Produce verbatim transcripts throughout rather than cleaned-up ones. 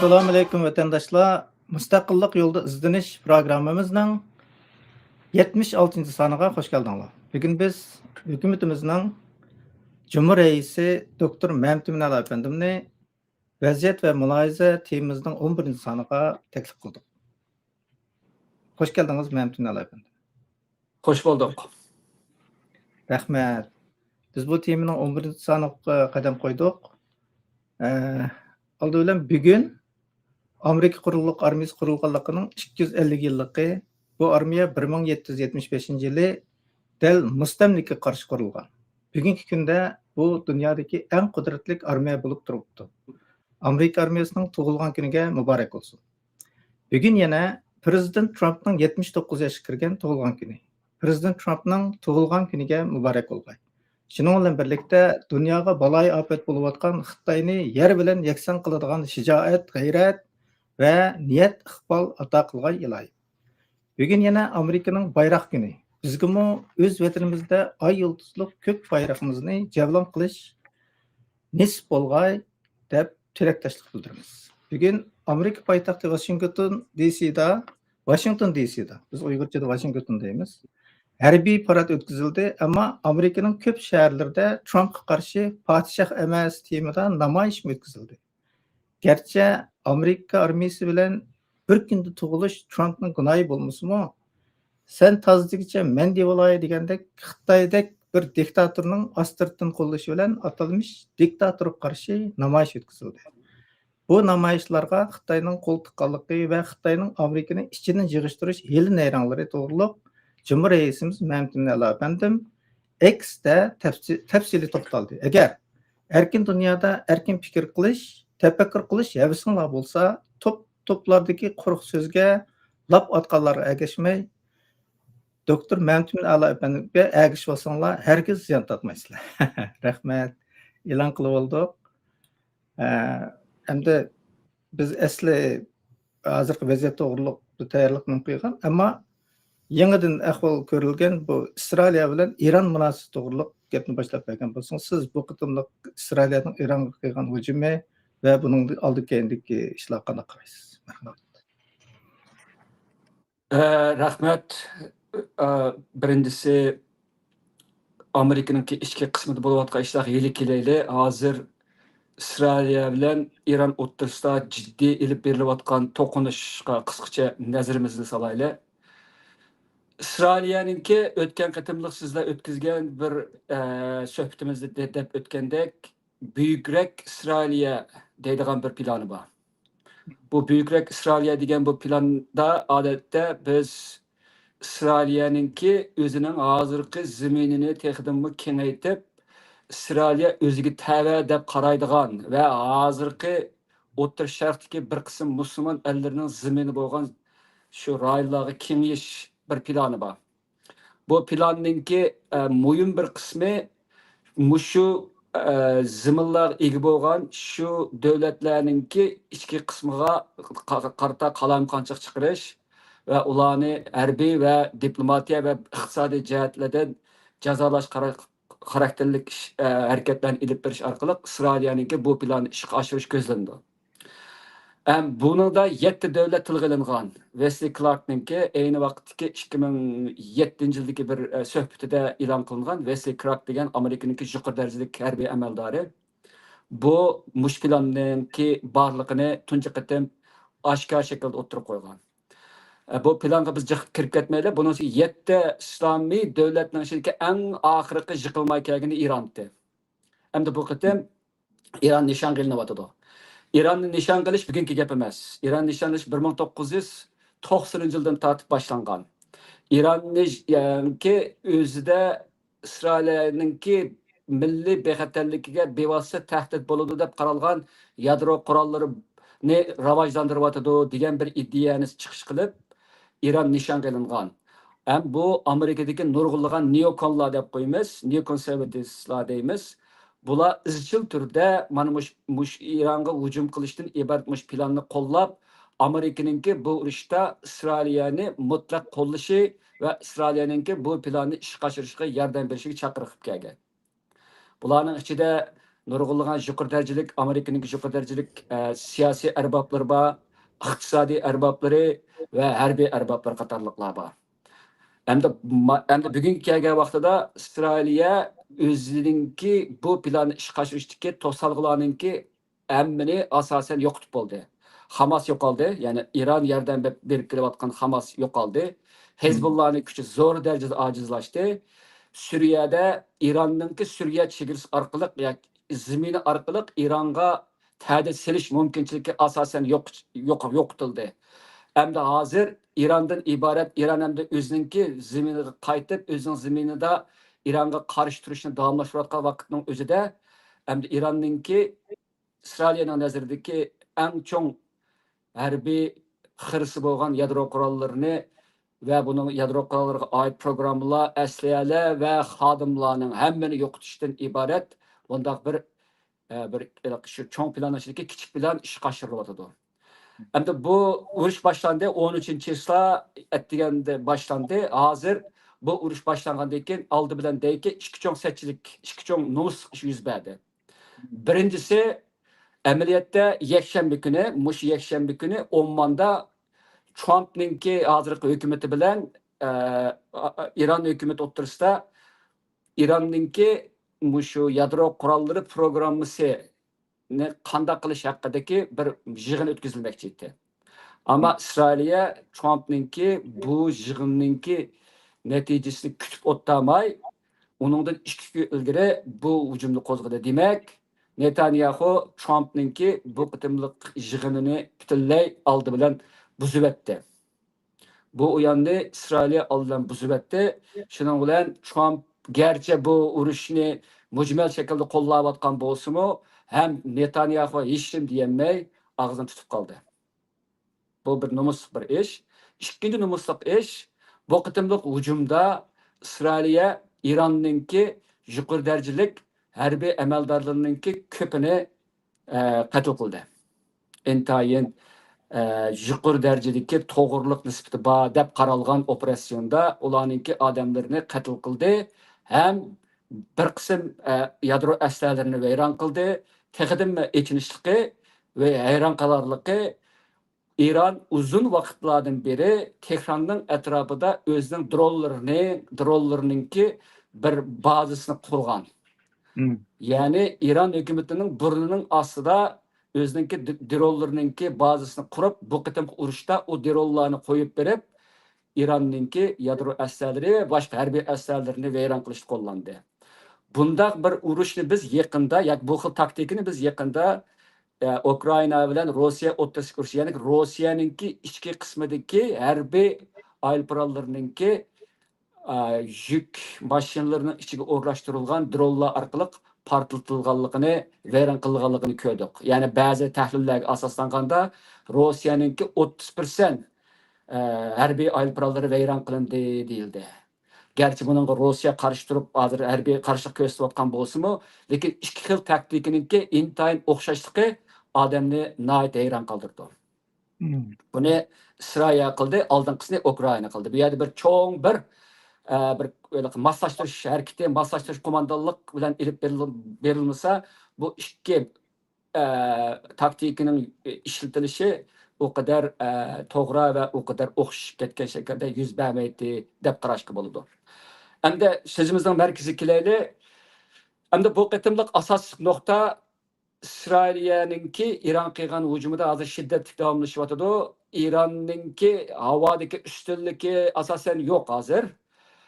ئەسسالامۇئەلەيكۇم، ۋەتەنداشلار. مۇستەقىللىق يولىدا ئىزدىنىش پىروگراممىمىزنىڭ يەتمىش ئالتىنچى سانىغا خوش كەلدىڭلار. بۈگۈن بىز ھۆكۈمىتىمىزنىڭ جۇمھۇر رەئىسى دوكتور مەمتىمىن ئەلا ئەپەندىمنى ۋەزىيەت ۋە مۇلاھىزە تېمىمىزنىڭ ئون بىرىنچى سانىغا تەكلىپ قىلدۇق. خوش كەلدىڭىز، مەمتىمىن ئەلا ئەپەندىم. خوش بولدۇق. رەھمەت. بىز بۇ تېمىنىڭ ئون بىرىنچى سانىغا قەدەم قويدۇق. ئە، ئالدى بىلەن بۈگۈن ئامېرىكا قۇرۇقلۇق ئارمىيىسى قۇرۇلغانلىقىنىڭ ئىككى يۈز ئەللىك يىللىقى. بۇ ئارمىيە بىر مىڭ يەتتە يۈز يەتمىش بەشىنچى يىلى دەل مۇستەملىكىگە قارشى قۇرۇلغان. بۈگۈنكى كۈندە بۇ دۇنيادىكى ئەڭ قۇدرەتلىك ئارمىيە بولۇپ تۇرۇپتۇ. ئامېرىكا ئارمىيىسىنىڭ تۇغۇلغان كۈنىگە مۇبارەك بولسۇن. بۈگۈن يەنە پىرېزىدېنت ترامپنىڭ يەتمىش توققۇز ياشقا كىرگەن تۇغۇلغان كۈنى. پىرېزىدېنت ترامپنىڭ تۇغۇلغان كۈنىگە مۇبارەك بولغاي. شۇنىڭ بىلەن بىرلىكتە، دۇنياغا بالايىئاپەت بولۇۋاتقان خىتاينى يەر بىلەن يەكسان قىلىدىغان شىجائەت، غەيرەت ۋە نىيەت، ئىقبال ئاتا قىلغاي ئىلاھىم. بۈگۈن يەنە ئامېرىكىنىڭ بايراق كۈنى. بىزگىمۇ ئۆز ۋەتىنىمىزدە ئاي يۇلتۇزلۇق كۆك بايرىقىمىزنى جەۋلان قىلىش نېسىپ بولغاي دەپ تىلەكداشلىق بىلدۈرىمىز. بۈگۈن ئامېرىكا پايتەختى ۋاشىنگتون دى سىدا، ۋاشىنگتون دى سىدا، بىز ئۇيغۇرچىدا ۋاشىنگتون دەيمىز، ھەربىي پارات ئۆتكۈزۈلدى، ئەمما ئامېرىكىنىڭ كۆپ شەھەرلىرىدە ترامپقا قارشى پادىشاھ ئەمەس تېمىدا نامايىشمۇ ئۆتكۈزۈلدى. گەرچە ئامېرىكا ئارمىيىسى بىلەن بىر كۈندە تۇغۇلۇش ترامپنىڭ گۇناھى بولمىسىمۇ، سەن تازا دېگۈچە مەن دېۋالاي دېگەندەك خىتايدەك بىر دىكتاتورنىڭ ئاستىرتىن قوللىشى بىلەن ئاتالمىش دىكتاتورغا قارشى نامايىش ئۆتكۈزۈلدى. بۇ نامايىشلارغا خىتاينىڭ قول تىققانلىقى ۋە خىتاينىڭ ئامېرىكىنى ئىچىدىن يىغىشتۇرۇش ھىيلە نەيرەڭلىرى توغرۇلۇق جۇمھۇر رەئىسىمىز مەمتىمىن ئەلا ئەپەندىم ئېكستا تەپسىلىي توختالدى. ئەگەر ئەركىن دۇنيادا ئەركىن پىكىر قىلىش، تەپەككۇر قىلىش ھەۋىسىڭلار بولسا، توپ توپلاردىكى قۇرۇق سۆزگە لاپ ئاتقانلارغا ئەگەشمەي، دوكتور مەمتىمىن ئەلا ئەپەندىگە ئەگىشىۋالساڭلار، ھەرگىز زىيان تارتمايسىلەر. رەھمەت. ئېلان قىلىۋالدۇق. ئە، ئەمدى بىز ئەسلى ھازىرقى ۋەزىيەت توغرۇلۇق بىر تەييارلىقنى قىلغان، ئەمما يېڭىدىن ئەھۋال كۆرۈلگەن بۇ ئىسرائىلىيە بىلەن ئىران مۇناسىۋىتى توغرۇلۇق گەپنى باشلاپ بەرگەن بولسىڭىز، سىز بۇ قېتىملىق ئىسرائىلىيەنىڭ ئىرانغا قىلغان ھۇجۇمى ۋە بۇنىڭدىن ئالدى كەينىدىكى ئىشلارغا قانداق قارايسىز؟ رەھمەت. ئە، رەھمەت. ئە، بىرىنچىسى، ئامېرىكىنىڭكى ئىچكى قىسمىدا بولۇۋاتقان ئىشلارغا ھېلى كېلەيلى. ھازىر ئىسرائىلىيە بىلەن ئىران ئوتتۇرىسىدا جىددىي ئېلىپ بېرىلىۋاتقان توقۇنۇشقا قىسقىچە نەزىرىمىزنى سالايلى. ئىسرائىلىيەنىڭكى ئۆتكەن قېتىملىق سىزلەر ئۆتكۈزگەن بىر، ئە، سۆھبىتىمىزدە دە-، دەپ ئۆتكەندەك، بۈيۈكرەك ئىسرائىلىيە دەيدىغان بىر پىلانى بار. بۇ بۈيۈكرەك ئىسرائىلىيە دېگەن بۇ پىلاندا، ئادەتتە، بىز ئىسرائىلىيەنىڭكى ئۆزىنىڭ ھازىرقى زېمىنىنى تېخىدىنمۇ كېڭەيتىپ، ئىسرائىلىيە ئۆزىگە تەۋە دەپ قارايدىغان ۋە ھازىرقى ئوتتۇرا شەرقتىكى بىر قىسىم مۇسۇلمان ئەللىرىنىڭ زېمىنى بولغان شۇ رايونلارغا كېڭىيىش بىر پىلانى بار. بۇ پىلاننىڭكى، ئە، مۇھىم بىر قىسمى مۇشۇ، ئە، زېمىنلارغا ئىگە بولغان شۇ دۆلەتلەرنىڭكى ئىچكى قىسمىغا قا-، قارىتا قالايمىقانچىلىق چىقىرىش ۋە ئۇلارنى ھەربىي ۋە دىپلوماتىيە ۋە ئىقتىسادىي جەھەتلەردىن جازالاش خاراكتېرلىك ئىش، ئە، ھەرىكەتلەرنى ئېلىپ بېرىش ئارقىلىق ئىسرائىلىيەنىڭكى بۇ پىلانىنى ئىشقا ئاشۇرۇش كۆزلىنىدۇ. ھەم بۇنىڭدا يەتتە دۆلەت تىلغا ئېلىنغان. ۋېسلى كلاركنىڭكى ئەينى ۋاقىتتىكى ئىككى مىڭ يەتتىنچى يىلدىكى بىر، ئە، سۆھبىتىدە ئېلان قىلىنغان ۋېسلى كلارك دېگەن ئامېرىكىنىڭكى يۇقىرى دەرىجىلىك ھەربىي ئەمەلدارى بۇ مۇشۇ پىلاننىڭكى بارلىقىنى تۇنجى قېتىم ئاشكارا شەكىلدە ئوتتۇرىغا قويغان. ئە، بۇ پىلانغا بىز جىق كىرىپ كەتمەيلى. بۇنىڭ ئىچىدە يەتتە ئىسلامىي دۆلەتنىڭ ئىچىدىكى ئەڭ ئاخىرقى يىقىلماي كەلگىنى ئىران ئىدى. ئەمدى بۇ قېتىم ئىران نىشانغا ئېلىنىۋاتىدۇ. ئىراننى نىشانغا ئېلىش بۈگۈنكى گەپ ئەمەس. ئىران نىشانغا ئېلىش بىر مىڭ توققۇز يۈز توقسىنىنچى يىلدىن تارتىپ باشلانغان. ئىراننىڭكى ئۆزىدە ئىسرائىلىيەنىڭكى مىللىي بىخەتەرلىكىگە بىۋاسىتە تەھدىت بولىدۇ دەپ قارالغان يادرو قوراللىرىنى راۋاجلاندۇرۇۋاتىدۇ دېگەن بىر ئىدىيەنى چىقىش قىلىپ، ئىران نىشانغا ئېلىنغان. ھەم بۇ ئامېرىكىدىكى نۇرغۇنلىغان نېئوكونلار دەپ قويىمىز، نېئوكونسېرۋاتىستلار دەيمىز. بۇلار ئىزچىل تۈردە مانا مۇش-، مۇشۇ ئىرانغا ھۇجۇم قىلىشتىن ئىبارەت مۇشۇ پىلاننى قوللاپ، ئامېرىكىنىڭكى بۇ ئۇرۇشتا ئىسرائىلىيەنى مۇتلەق قوللىشى ۋە ئىسرائىلىيەنىڭكى بۇ پىلاننى ئىشقا ئاشۇرۇشىغا ياردەم بېرىشىگە چاقىرىق قىلىپ كەلگەن. بۇلارنىڭ ئىچىدە نۇرغۇنلىغان يۇقىرى دەرىجىلىك، ئامېرىكىنىڭكى يۇقىرى دەرىجىلىك، ئە، سىياسىي ئەربابلىرى بار، ئىقتىسادىي ئەربابلىرى ۋە ھەربىي ئەربابلىرى قاتارلىقلار بار. ئەمدى ما-، ئەمدى بۈگۈنگە كەلگەن ۋاقتىدا ئىسرائىلىيە ئۆزىنىڭكى بۇ پىلاننى ئىشقا ئاشۇرۇشتىكى توسالغۇلارنىڭكى ھەممىنى ئاساسەن يوقىتىپ بولدى. خاماس يوقالدى، يەنى ئىران ياردەم بېرىپ، بېرىپ كېلىۋاتقان خاماس يوقالدى. ھېزبۇللانىڭ كۈچى زور دەرىجىدە ئاجىزلاشتى. سۈرىيەدە ئىراننىڭكى سۈرىيە چېگرىسى ئارقىلىق ياكى زېمىنى ئارقىلىق ئىرانغا تەدىت سېلىش مۇمكىنچىلىكى ئاساسەن يوق-، يوق-، يوقىتىلدى. ئەمدى ھازىر ئىراندىن ئىبارەت، ئىران ئەمدى ئۆزىنىڭكى زېمىنىغا قايتىپ، ئۆزىنىڭ زېمىنىدا ئىرانغا قارشى تۇرۇشنى داۋاملاشتۇرۇۋاتقان ۋاقىتنىڭ ئۆزىدە، ئەمدى ئىراننىڭكى ئىسرائىلىيەنىڭ نەزىرىدىكى ئەڭ چوڭ ھەربىي خىرىسى بولغان يادرو قوراللىرىنى ۋە بۇنىڭ يادرو قوراللىرىغا ئائىت پروگراممىلار، ئەسلىھەلەر ۋە خادىملارنىڭ ھەممىنى يوقىتىشتىن ئىبارەت بۇنداق بىر، ئە، بىر شۇ چوڭ پىلان ئىچىدىكى كىچىك پىلان ئىشقا ئاشۇرۇلۇۋاتىدۇ. ئەمدى بۇ ئۇرۇش باشلاندى، ئون ئۈچىنچى چىسلا ئەتىگەندە باشلاندى. ھازىر بۇ ئۇرۇش باشلانغاندىن كېيىن ئالدى بىلەن دەيكى ئىككى چوڭ سەتچىلىك، ئىككى چوڭ نومۇسلۇق ئىش يۈز بەردى. بىرىنچىسى، ئەمەلىيەتتە يەكشەنبە كۈنى، مۇشۇ يەكشەنبە كۈنى ئومماندا ترامپنىڭكى ھازىرقى ھۆكۈمىتى بىلەن، ئە، ئا-، ئا-، ئىران ھۆكۈمىتى ئوتتۇرىسىدا ئىراننىڭكى مۇشۇ يادرو قوراللىرى پروگراممىسىنى قانداق قىلىش ھەققىدىكى بىر يىغىن ئۆتكۈزۈلمەكچى ئىدى. ئەمما ئىسرائىلىيە ترامپنىڭكى بۇ يىغىننىڭكى نەتىجىسىنى كۈتۈپ ئولتۇرماي، ئۇنىڭدىن ئىككى كۈن ئىلگىرى بۇ ھۇجۇمنى قوزغىدى. دېمەك، نېتانياھۇ ترامپنىڭكى بۇ قېتىملىق يىغىنىنى پۈتۈنلەي ئالدى بىلەن بۇزۇۋەتتى. بۇ ئويۇننى ئىسرائىلىيە ئالدى بىلەن بۇزۇۋەتتى. شۇنىڭ بىلەن ترامپ گەرچە بۇ ئۇرۇشنى مۈجمەل شەكىلدە قوللاۋاتقان بولسىمۇ، ھەم نېتانياھۇ ھېچنېمە دېيەلمەي ئاغزىنى تۇتۇپ قالدى. بۇ بىر نومۇسلۇق بىر ئىش. ئىككىنچى نومۇسلۇق ئىش، بۇ قېتىملىق ھۇجۇمدا ئىسرائىلىيە ئىراننىڭكى يۇقىرى دەرىجىلىك ھەربىي ئەمەلدارلىرىنىڭكى كۆپىنى، ئە، قەتل قىلدى. ئىنتايىن، ئە، يۇقىرى دەرىجىدىكى توغرىلىق نىسبىتى بار دەپ قارالغان ئوپېراتسىيوندا ئۇلارنىڭكى ئادەملىرىنى قەتل قىلدى ھەم بىر قىسىم، ئە، يادرو ئەسلىھەلىرىنى ۋەيران قىلدى. تېخىدىنمۇ ئېچىنىشلىقى ۋە ھەيران قالارلىقى، ئىران ئۇزۇن ۋاقىتلاردىن بېرى تېھراننىڭ ئەتراپىدا ئۆزىنىڭ درونلىرىنى، درونلىرىنىڭكى بىر بازىسىنى قۇرغان. مم. يەنى ئىران ھۆكۈمىتىنىڭ بۇرنىنىڭ ئاستىدا ئۆزىنىڭكى د-، درونلىرىنىڭكى بازىسىنى قۇرۇپ، بۇ قېتىمقى ئۇرۇشتا ئۇ درونلارنى قويۇپ بېرىپ، ئىراننىڭكى يادرو ئەسلىھەلىرى ۋە باشقا ھەربىي ئەسلىھەلىرىنى ۋەيران قىلىشتا قوللاندى. بۇنداق بىر ئۇرۇشنى بىز يېقىندا، ياكى بۇ خىل تاكتىكىنى بىز يېقىندا، ئە، ئۇكرائىنا بىلەن روسىيە ئوتتۇرىسىدىكى ئۇرۇش، يەنى روسىيەنىڭكى ئىچكى قىسمىدىكى ھەربىي ئايروپىلانلىرىنىڭكى، ئە، يۈك ماشىنىلىرىنىڭ ئىچىگە ئورۇنلاشتۇرۇلغان درونلار ئارقىلىق پارتلىتىلغانلىقىنى، ۋەيران قىلغانلىقىنى كۆردۇق. يەنى بەزى تەھلىللەرگە ئاساسلانغاندا، روسىيەنىڭكى ئوتتۇز پىرسەنت، ئە، ھەربىي ئايروپىلانلىرى ۋەيران قىلىندى دېيىلدى. گەرچە بۇنىڭغا روسىيە قارشى تۇرۇپ، ھازىر ھەربىي قارشىلىق كۆرسىتىۋاتقان بولسىمۇ، لېكىن ئىككى خىل تاكتىكىنىڭكى ئىنتايىن ئوخشاشلىقى ئادەمنى ناھايىتى ھەيران قالدۇرىدۇ. مم. بۇنى ئىسرائىلىيە قىلدى، ئالدىنقىسىنى ئۇكرائىنا قىلدى. بۇ يەردە بىر چوڭ بىر، ئە، بىر ھېلىقى ماسلاشتۇرۇش ھەرىكىتى، ماسلاشتۇرۇش قوماندانلىق بىلەن ئېلىپ بېرىل-، بېرىلمىسا، بۇ ئىككى ئە، تاكتىكىنىڭ ئىشلىتىلىشى ئۇ قەدەر، ئە، توغرا ۋە ئۇ قەدەر ئوخشىشىپ كەتكەن شەكىلدە يۈز بەرمەيتتى دەپ قاراشقا بولىدۇ. ئەمدى سۆزىمىزنىڭ مەركىزىگە كېلەيلى. ئەمدى بۇ قېتىملىق ئاساسلىق نۇقتا ئىسرائىلىيەنىڭكى ئىران قىلغان ھۇجۇمىدا ھازىر شىددەتلىك داۋاملىشىۋاتىدۇ. ئىراننىڭكى ھاۋادىكى ئۈستۈنلۈكى ئاساسەن يوق ھازىر.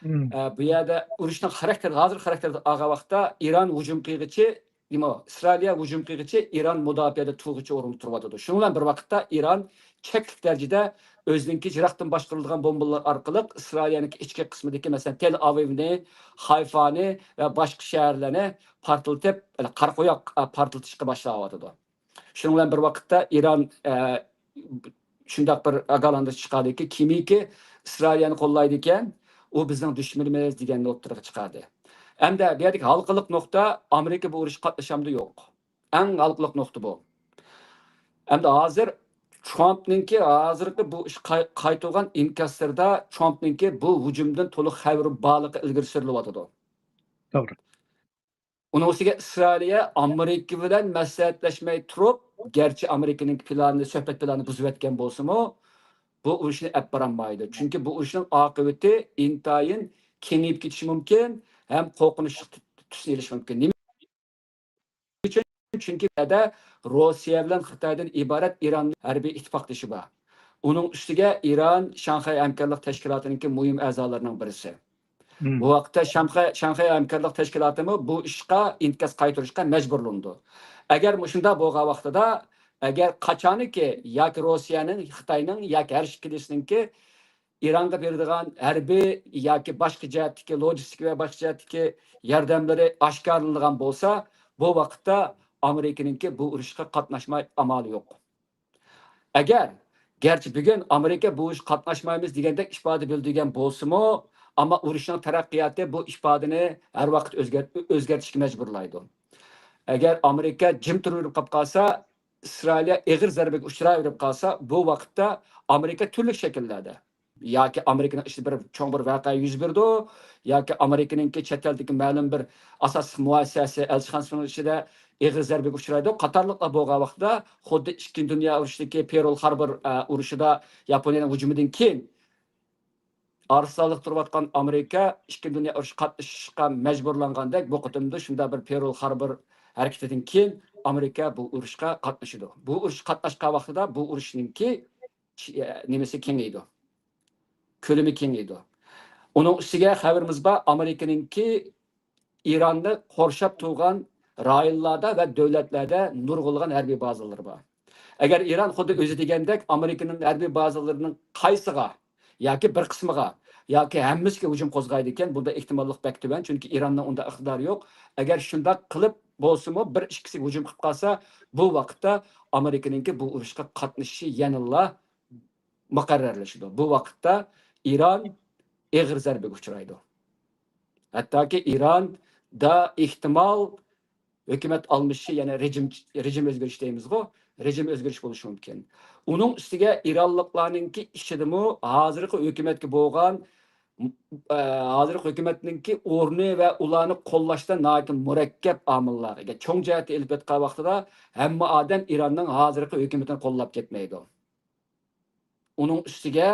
مم. ئە، بۇ يەردە ئۇرۇشنىڭ خاراكتېرى، ھازىر خاراكتېرى ئالغان ۋاقىتتا ئىران ھۇجۇم قىلغىچە، دېمو، ئىسرائىلىيە ھۇجۇم قىلغىچە ئىران مۇداپىئەدە تۇرغۇچى ئورۇندا تۇرۇۋاتىدۇ. شۇنىڭ بىلەن بىر ۋاقىتتا ئىران چەكلىك دەرىجىدە ئۆزىنىڭكى يىراقتىن باشقۇرۇلىدىغان بومبىلار ئارقىلىق ئىسرائىلىيەنىڭكى ئىچكى قىسمىدىكى، مەسىلەن، تېل ئاۋىۋنى، خايفانى ۋە باشقا شەھەرلەرنى پارتلىتىپ، قارا قويۇق، ئە، پارتلىتىشقا باشلاۋاتىدۇ. شۇنىڭ بىلەن بىر ۋاقىتتا ئىران، ئە، شۇنداق بىر ئاگاھلاندۇرۇش چىقاردىكى، كىمكى ئىسرائىلىيەنى قوللايدىكەن، ئۇ بىزنىڭ دۈشمىنىمىز دېگەننى ئوتتۇرىغا چىقاردى. ئەمدى بۇ يەردىكى ھالقىلىق نۇقتا ئامېرىكا بۇ ئۇرۇشقا قاتنىشامدۇ يوق. ئەڭ ھالقىلىق نۇقتا بۇ. ئەمدى ھازىر ترامپنىڭكى ھازىرقى بۇ ئىش قاي-، قايتۇرغان ئىنكاسلىرىدا ترامپنىڭكى بۇ ھۇجۇمدىن تولۇق خەۋىرى بارلىقى ئىلگىرى سۈرۈلۈۋاتىدۇ. توغرا. ئۇنىڭ ئۈستىگە ئىسرائىلىيە ئامېرىكا بىلەن مەسلىھەتلەشمەي تۇرۇپ، گەرچە ئامېرىكىنىڭ پىلانىنى، سۆھبەت پىلانىنى بۇزۇۋەتكەن بولسىمۇ، بۇ ئۇرۇشنى ئەپ بارالمايدۇ. چۈنكى بۇ ئۇرۇشنىڭ ئاقىۋىتى ئىنتايىن كېڭىيىپ كېتىشى مۇمكىن ھەم قورقۇنچلۇق تۈسنى ئېلىشى مۇمكىن. نېمە ئۈچۈن؟ چۈنكى بۇ يەردە روسىيە بىلەن خىتايدىن ئىبارەت ئىران ھەربىي ئىتتىپاقدىشى بار. ئۇنىڭ ئۈستىگە ئىران شاڭخەي ھەمكارلىق تەشكىلاتىنىڭكى مۇھىم ئەزالىرىنىڭ بىرسى. بۇ ۋاقىتتا شاڭخەي، شاڭخەي ھەمكارلىق تەشكىلاتىمۇ بۇ ئىشقا ئىنكاس قايتۇرۇشقا مەجبۇرلىنىدۇ. ئەگەر مۇشۇنداق بولغان ۋاقتىدا، ئەگەر قاچانكى ياكى روسىيەنىڭ، خىتاينىڭ ياكى ھەر ئىككىلىسىنىڭكى ئىرانغا بېرىدىغان ھەربىي ياكى باشقا جەھەتتىكى لوجىستىكا ۋە باشقا جەھەتتىكى ياردەملىرى ئاشكارىلانغان بولسا، بۇ ۋاقىتتا ئامېرىكىنىڭكى بۇ ئۇرۇشقا قاتناشماي ئامالى يوق. ئەگەر، گەرچە بۈگۈن ئامېرىكا بۇ ئىشقا قاتناشمايمىز دېگەندەك ئىپادە بىلدۈرگەن بولسىمۇ، ئەمما ئۇرۇشنىڭ تەرەققىياتى بۇ ئىپادىنى ھەر ۋاقىت ئۆزگەرت-، ئۆزگەرتىشكە مەجبۇرلايدۇ. ئەگەر ئامېرىكا جىم تۇرۇۋېرىپ قاپ قالسا، ئىسرائىلىيە ئېغىر زەربىگە ئۇچراۋېرىپ قالسا، بۇ ۋاقىتتا ئامېرىكا تۈرلۈك شەكىللەردە، ياكى ئامېرىكىنىڭ ئىچىدە بىر چوڭ بىر ۋەقە يۈز بېرىدۇ، ياكى ئامېرىكىنىڭكى چەت ئەلدىكى مەلۇم بىر ئاساسلىق مۇئەسسەسە، ئەلچىخانىسىنىڭ ئىچىدە ئېغىر زەربىگە ئۇچرايدۇ قاتارلىقلار بولغان ۋاقىتتا، خۇددى ئىككىنچى دۇنيا ئۇرۇشىدىكى پېرل خاربور، ئە، ئۇرۇشىدا ياپونىيەنىڭ ھۇجۇمىدىن كېيىن ئارىسانلىق تۇرۇۋاتقان ئامېرىكا ئىككىنچى دۇنيا ئۇرۇشىغا قاتنىشىشقا مەجبۇرلانغاندەك، بۇ قېتىمدا شۇنداق بىر پېرل خاربور ھەرىكىتىدىن كېيىن ئامېرىكا بۇ ئۇرۇشقا قاتنىشىدۇ. بۇ ئۇرۇشقا قاتناشقان ۋاقتىدا بۇ ئۇرۇشنىڭكى، ئە، نېمىسى كېڭىيىدۇ، كۆلىمى كېڭىيىدۇ. ئۇنىڭ ئۈستىگە خەۋىرىمىز بار، ئامېرىكىنىڭكى ئىراننى قورشاپ تۇرغان رايونلاردا ۋە دۆلەتلەردە نۇرغۇنلىغان ھەربىي بازىلىرى بار. ئەگەر ئىران خۇددى ئۆزى دېگەندەك ئامېرىكىنىڭ ھەربىي بازىلىرىنىڭ قايسىغا ياكى بىر قىسمىغا ياكى ھەممىسىگە ھۇجۇم قوزغايدىكەن، بۇندا ئېھتىماللىق بەك تۆۋەن، چۈنكى ئىراننىڭ ئۇنداق ئىقتىدارى يوق. ئەگەر شۇنداق قىلىپ بولسىمۇ، بىر ئىككىسىگە ھۇجۇم قىلىپ قالسا، بۇ ۋاقىتتا ئامېرىكىنىڭكى بۇ ئۇرۇشقا قاتنىشىشى يەنىلا مۇقەررەرلىشىدۇ. بۇ ۋاقىتتا ئىران ئېغىر زەربىگە ئۇچرايدۇ. ھەتتاكى ئىراندا ئېھتىمال ھۆكۈمەت ئالمىشىشى، يەنى رېجىم، رېجىم ئۆزگىرىشى دەيمىزغۇ، رېجىم ئۆزگىرىش بولۇشى مۇمكىن. ئۇنىڭ ئۈستىگە ئىرانلىقلارنىڭكى ئىچىدىمۇ ھازىرقى ھۆكۈمەتكە بولغان، ئە، ھازىرقى ھۆكۈمەتنىڭكى ئورنى ۋە ئۇلارنى قوللاشتا ناھايىتى مۇرەككەپ ئامىللار. ئەگەر چوڭ جەھەتتە ئېلىپ ئېيتقان ۋاقتىدا ھەممە ئادەم ئىراننىڭ ھازىرقى ھۆكۈمىتىنى قوللاپ كەتمەيدۇ. ئۇنىڭ ئۈستىگە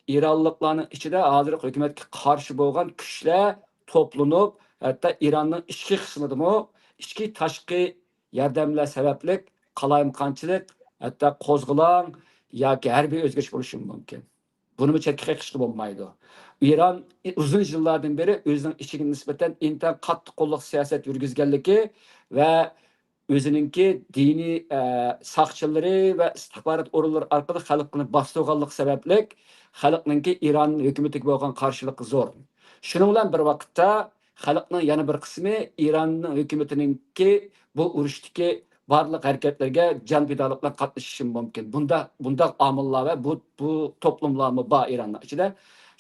ئىرانلىقلارنىڭ ئىچىدە ھازىرقى ھۆكۈمەتكە قارشى بولغان كۈچلەر توپلىنىپ، ھەتتا ئىراننىڭ ئىچكى قىسمىدىمۇ ئىچكى تاشقى ياردەملەر سەۋەبلىك قالايمىقانچىلىق، ھەتتا قوزغىلاڭ ياكى ھەربىي ئۆزگىرىش بولۇشى مۇمكىن. بۇنىمۇ چەتكە قېقىشقا بولمايدۇ. ئىران ئۇزۇن يىللاردىن بېرى ئۆزىنىڭ ئىچىگە نىسبەتەن ئىنتايىن قاتتىق قوللۇق سىياسەت يۈرگۈزگەنلىكى ۋە ئۆزىنىڭكى دىنىي، ئە، ساقچىلىرى ۋە ئىستىخبارات ئورۇنلىرى ئارقىلىق خەلقنى باستۇرغانلىقى سەۋەبلىك، خەلقنىڭكى ئىران ھۆكۈمىتىگە بولغان قارشىلىقى زور. شۇنىڭ بىلەن بىر ۋاقىتتا، خەلقنىڭ يەنە بىر قىسمى ئىراننىڭ ھۆكۈمىتىنىڭكى بۇ ئۇرۇشتىكى بارلىق ھەرىكەتلىرىگە جان پىدالىق بىلەن قاتنىشىشى مۇمكىن. بۇنداق، بۇنداق ئامىللار ۋە بۇ، بۇ توپلۇملارمۇ بار ئىراننىڭ ئىچىدە.